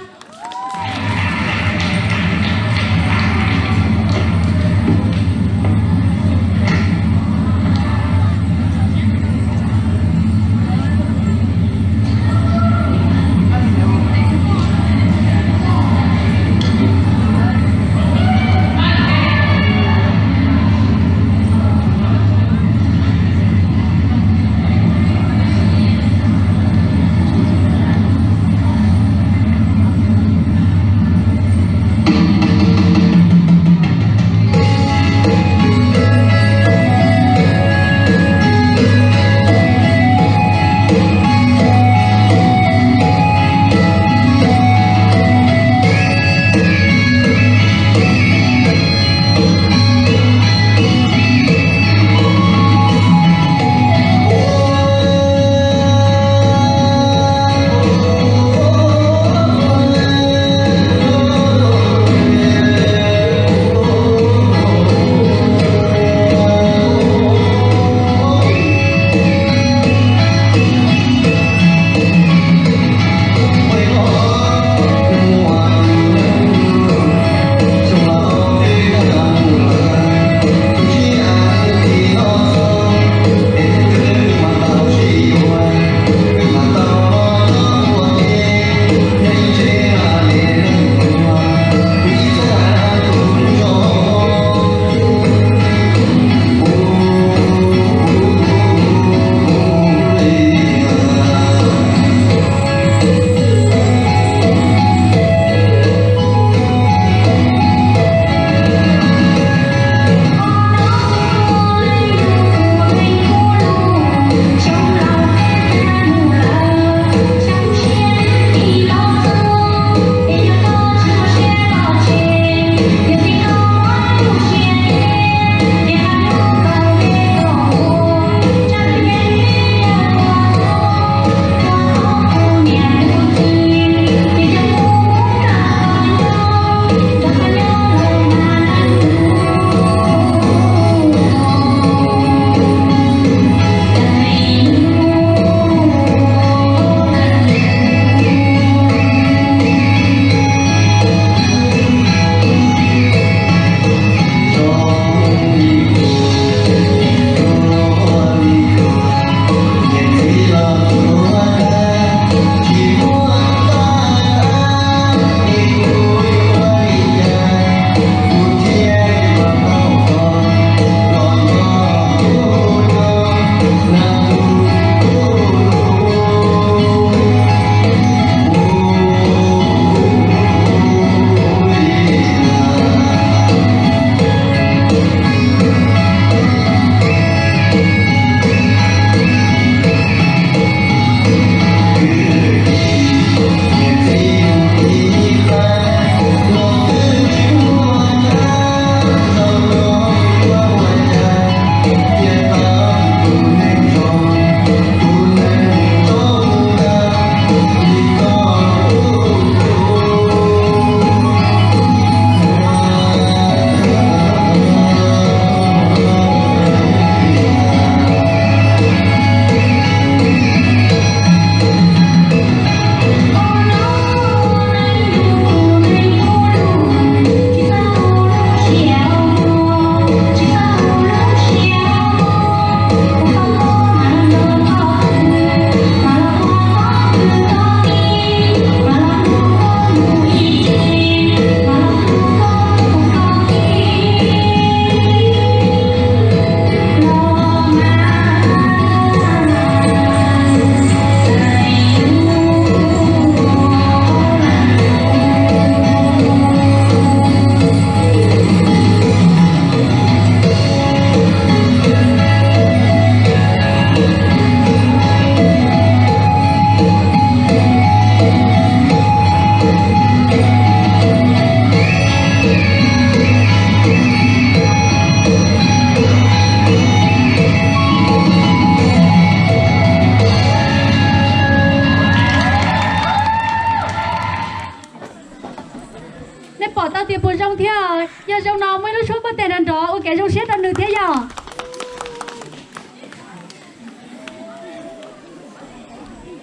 Thiab yog zoo no muaj ib lub suab pov tes nrov nrov ua kev zoo siab rau nws thiab yog.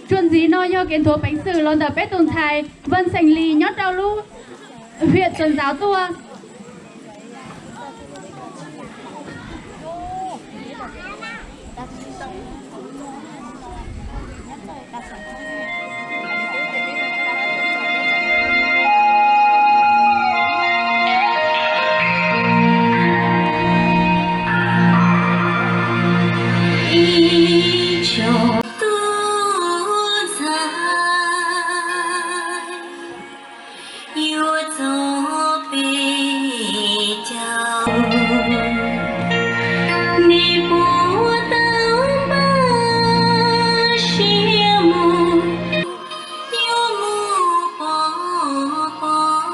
Txuas ntxiv no yog kev nthuav peev xwm los ntawm peb tus ntxhais Vaj Xeem Lis nyob rau lub hiam Txos Ntxauv tuaj. Ib tsoom tub ntxhais yuav txog peb caug, nej puas tau npaj siab mus, yuav mus pov pob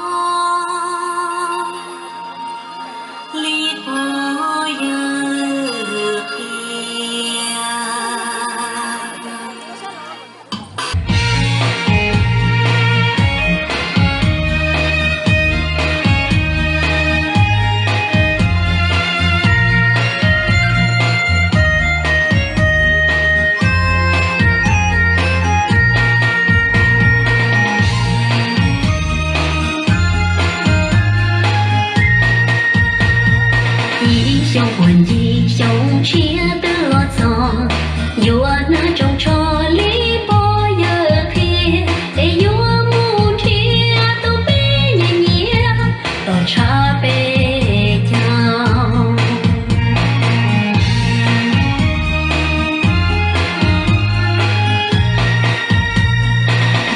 li pog yawg qhia. Ib xyoo puag ncig xyoo tshiab twb los txog, yuav hnav tsoos tsho li pog yawg qhia, es yuav mus nrhiav tus peb nyiam nyiam tom tshav peb caug.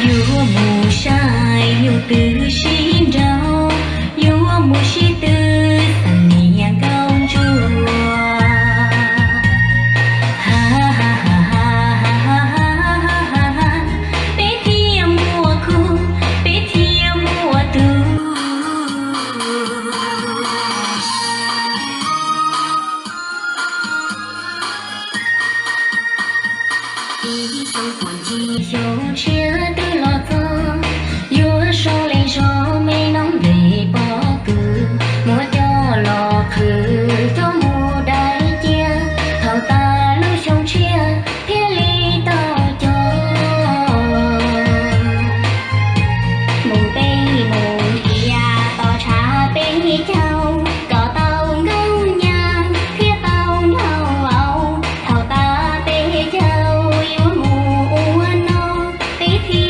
Yuav mus saib yus twb sib nraug, yuav mus sib twv xeem niam nkauj ntsuag. Peb thiaj muaj khub, peb thiaj muaj tub. Ib xyoo puag ncig xyoo tshiab twb los txog, yuav sau leej zog me noob npe pob kws, muab coj los qhwv coj mus dai cia, thaum tas lub xyoo tshiab thiaj li tau cog. Mus peb mus nrhiav tom tshav peb caug, kom tau nkauj nyab thiab tau nraug vauv, thaum tas peb caug yuav mus ua noj, peb thiaj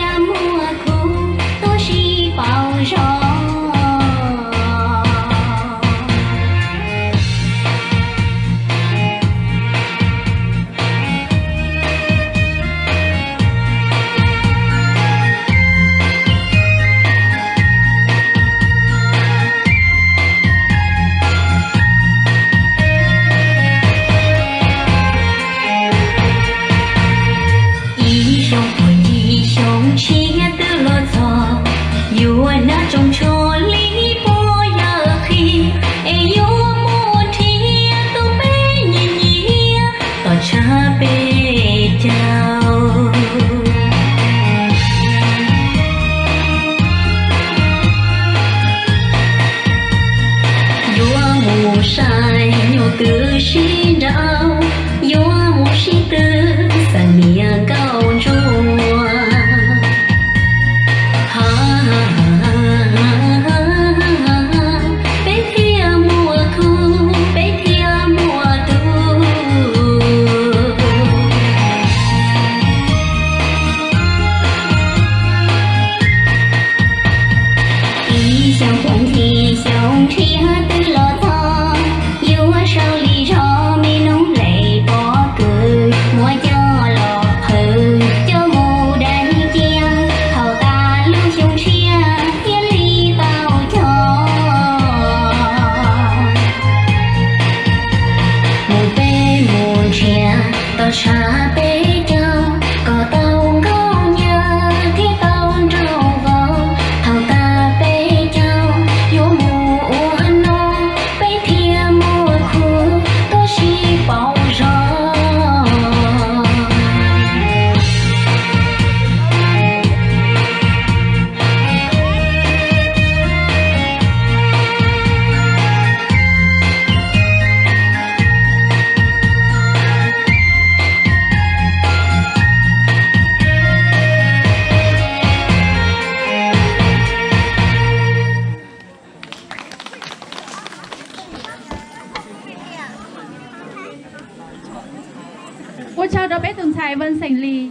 Xeem Lis.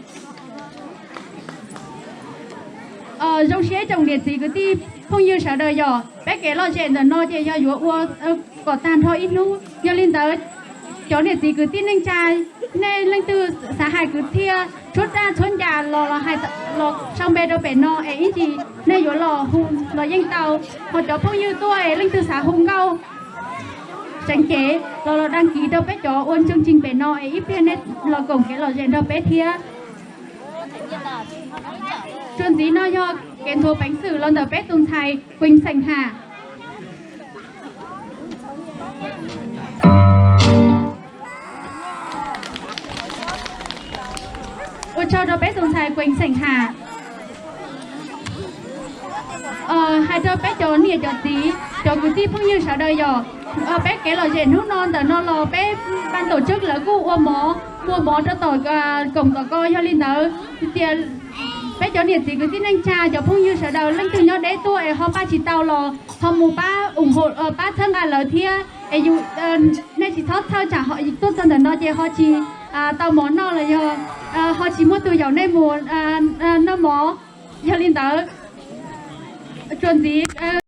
Zoo siab tsoom niam txiv kwv tij phooj ywg sawv daws yom, peb kev lom zem ntawm no ces yog yuav ua kom tag nrho ib hnub. Yog li ntawd, cov niam txiv kwv tij neej tsa, nej leej twg xav hais kwv txhiaj tshuab raj tshuab ncas los los hais los sau npe rau pem no es ib ntsis nej yuav los hu los yeej tau. Ho cov phooj ywg tuaj es leej twg xav hu nkauj seev cev los los dag kiv rau peb cov ua ntseej tsees pem no es ib pliag nej los koom kev lom zem nrog peb thiab. Txuas ntxiv no yog kev nthuav peev xwm los ntawm peb tus ntxhais Quees Xeem Ham. Ua tsaug rau peb tus ntxhais Quees Xeem Ham. Hais rau peb cov niam cov txiv, cov kwv tij phooj ywg sawv daws yom, peb kev lom zem hnub no ntawm no los peb ban tom tswb lawv kuj ua mov, ua mov rau tom koom tom ko. Yog li ntawd tias peb cov niam txiv kwv tij neej tsa cov phooj ywg sawv daws leej twg nyob deb tuaj es ho pab tsis tau los ho mus pab ủng hộ, pab txhawb nqa lawv thiab es yus, nej tsis txhob txhawj tsam tuaj txog ntawm no ces ho tsis tau mov noj los yog ho tsis muaj tus yaum nej mus noj mov. Yog li ntawd, txuas ntxiv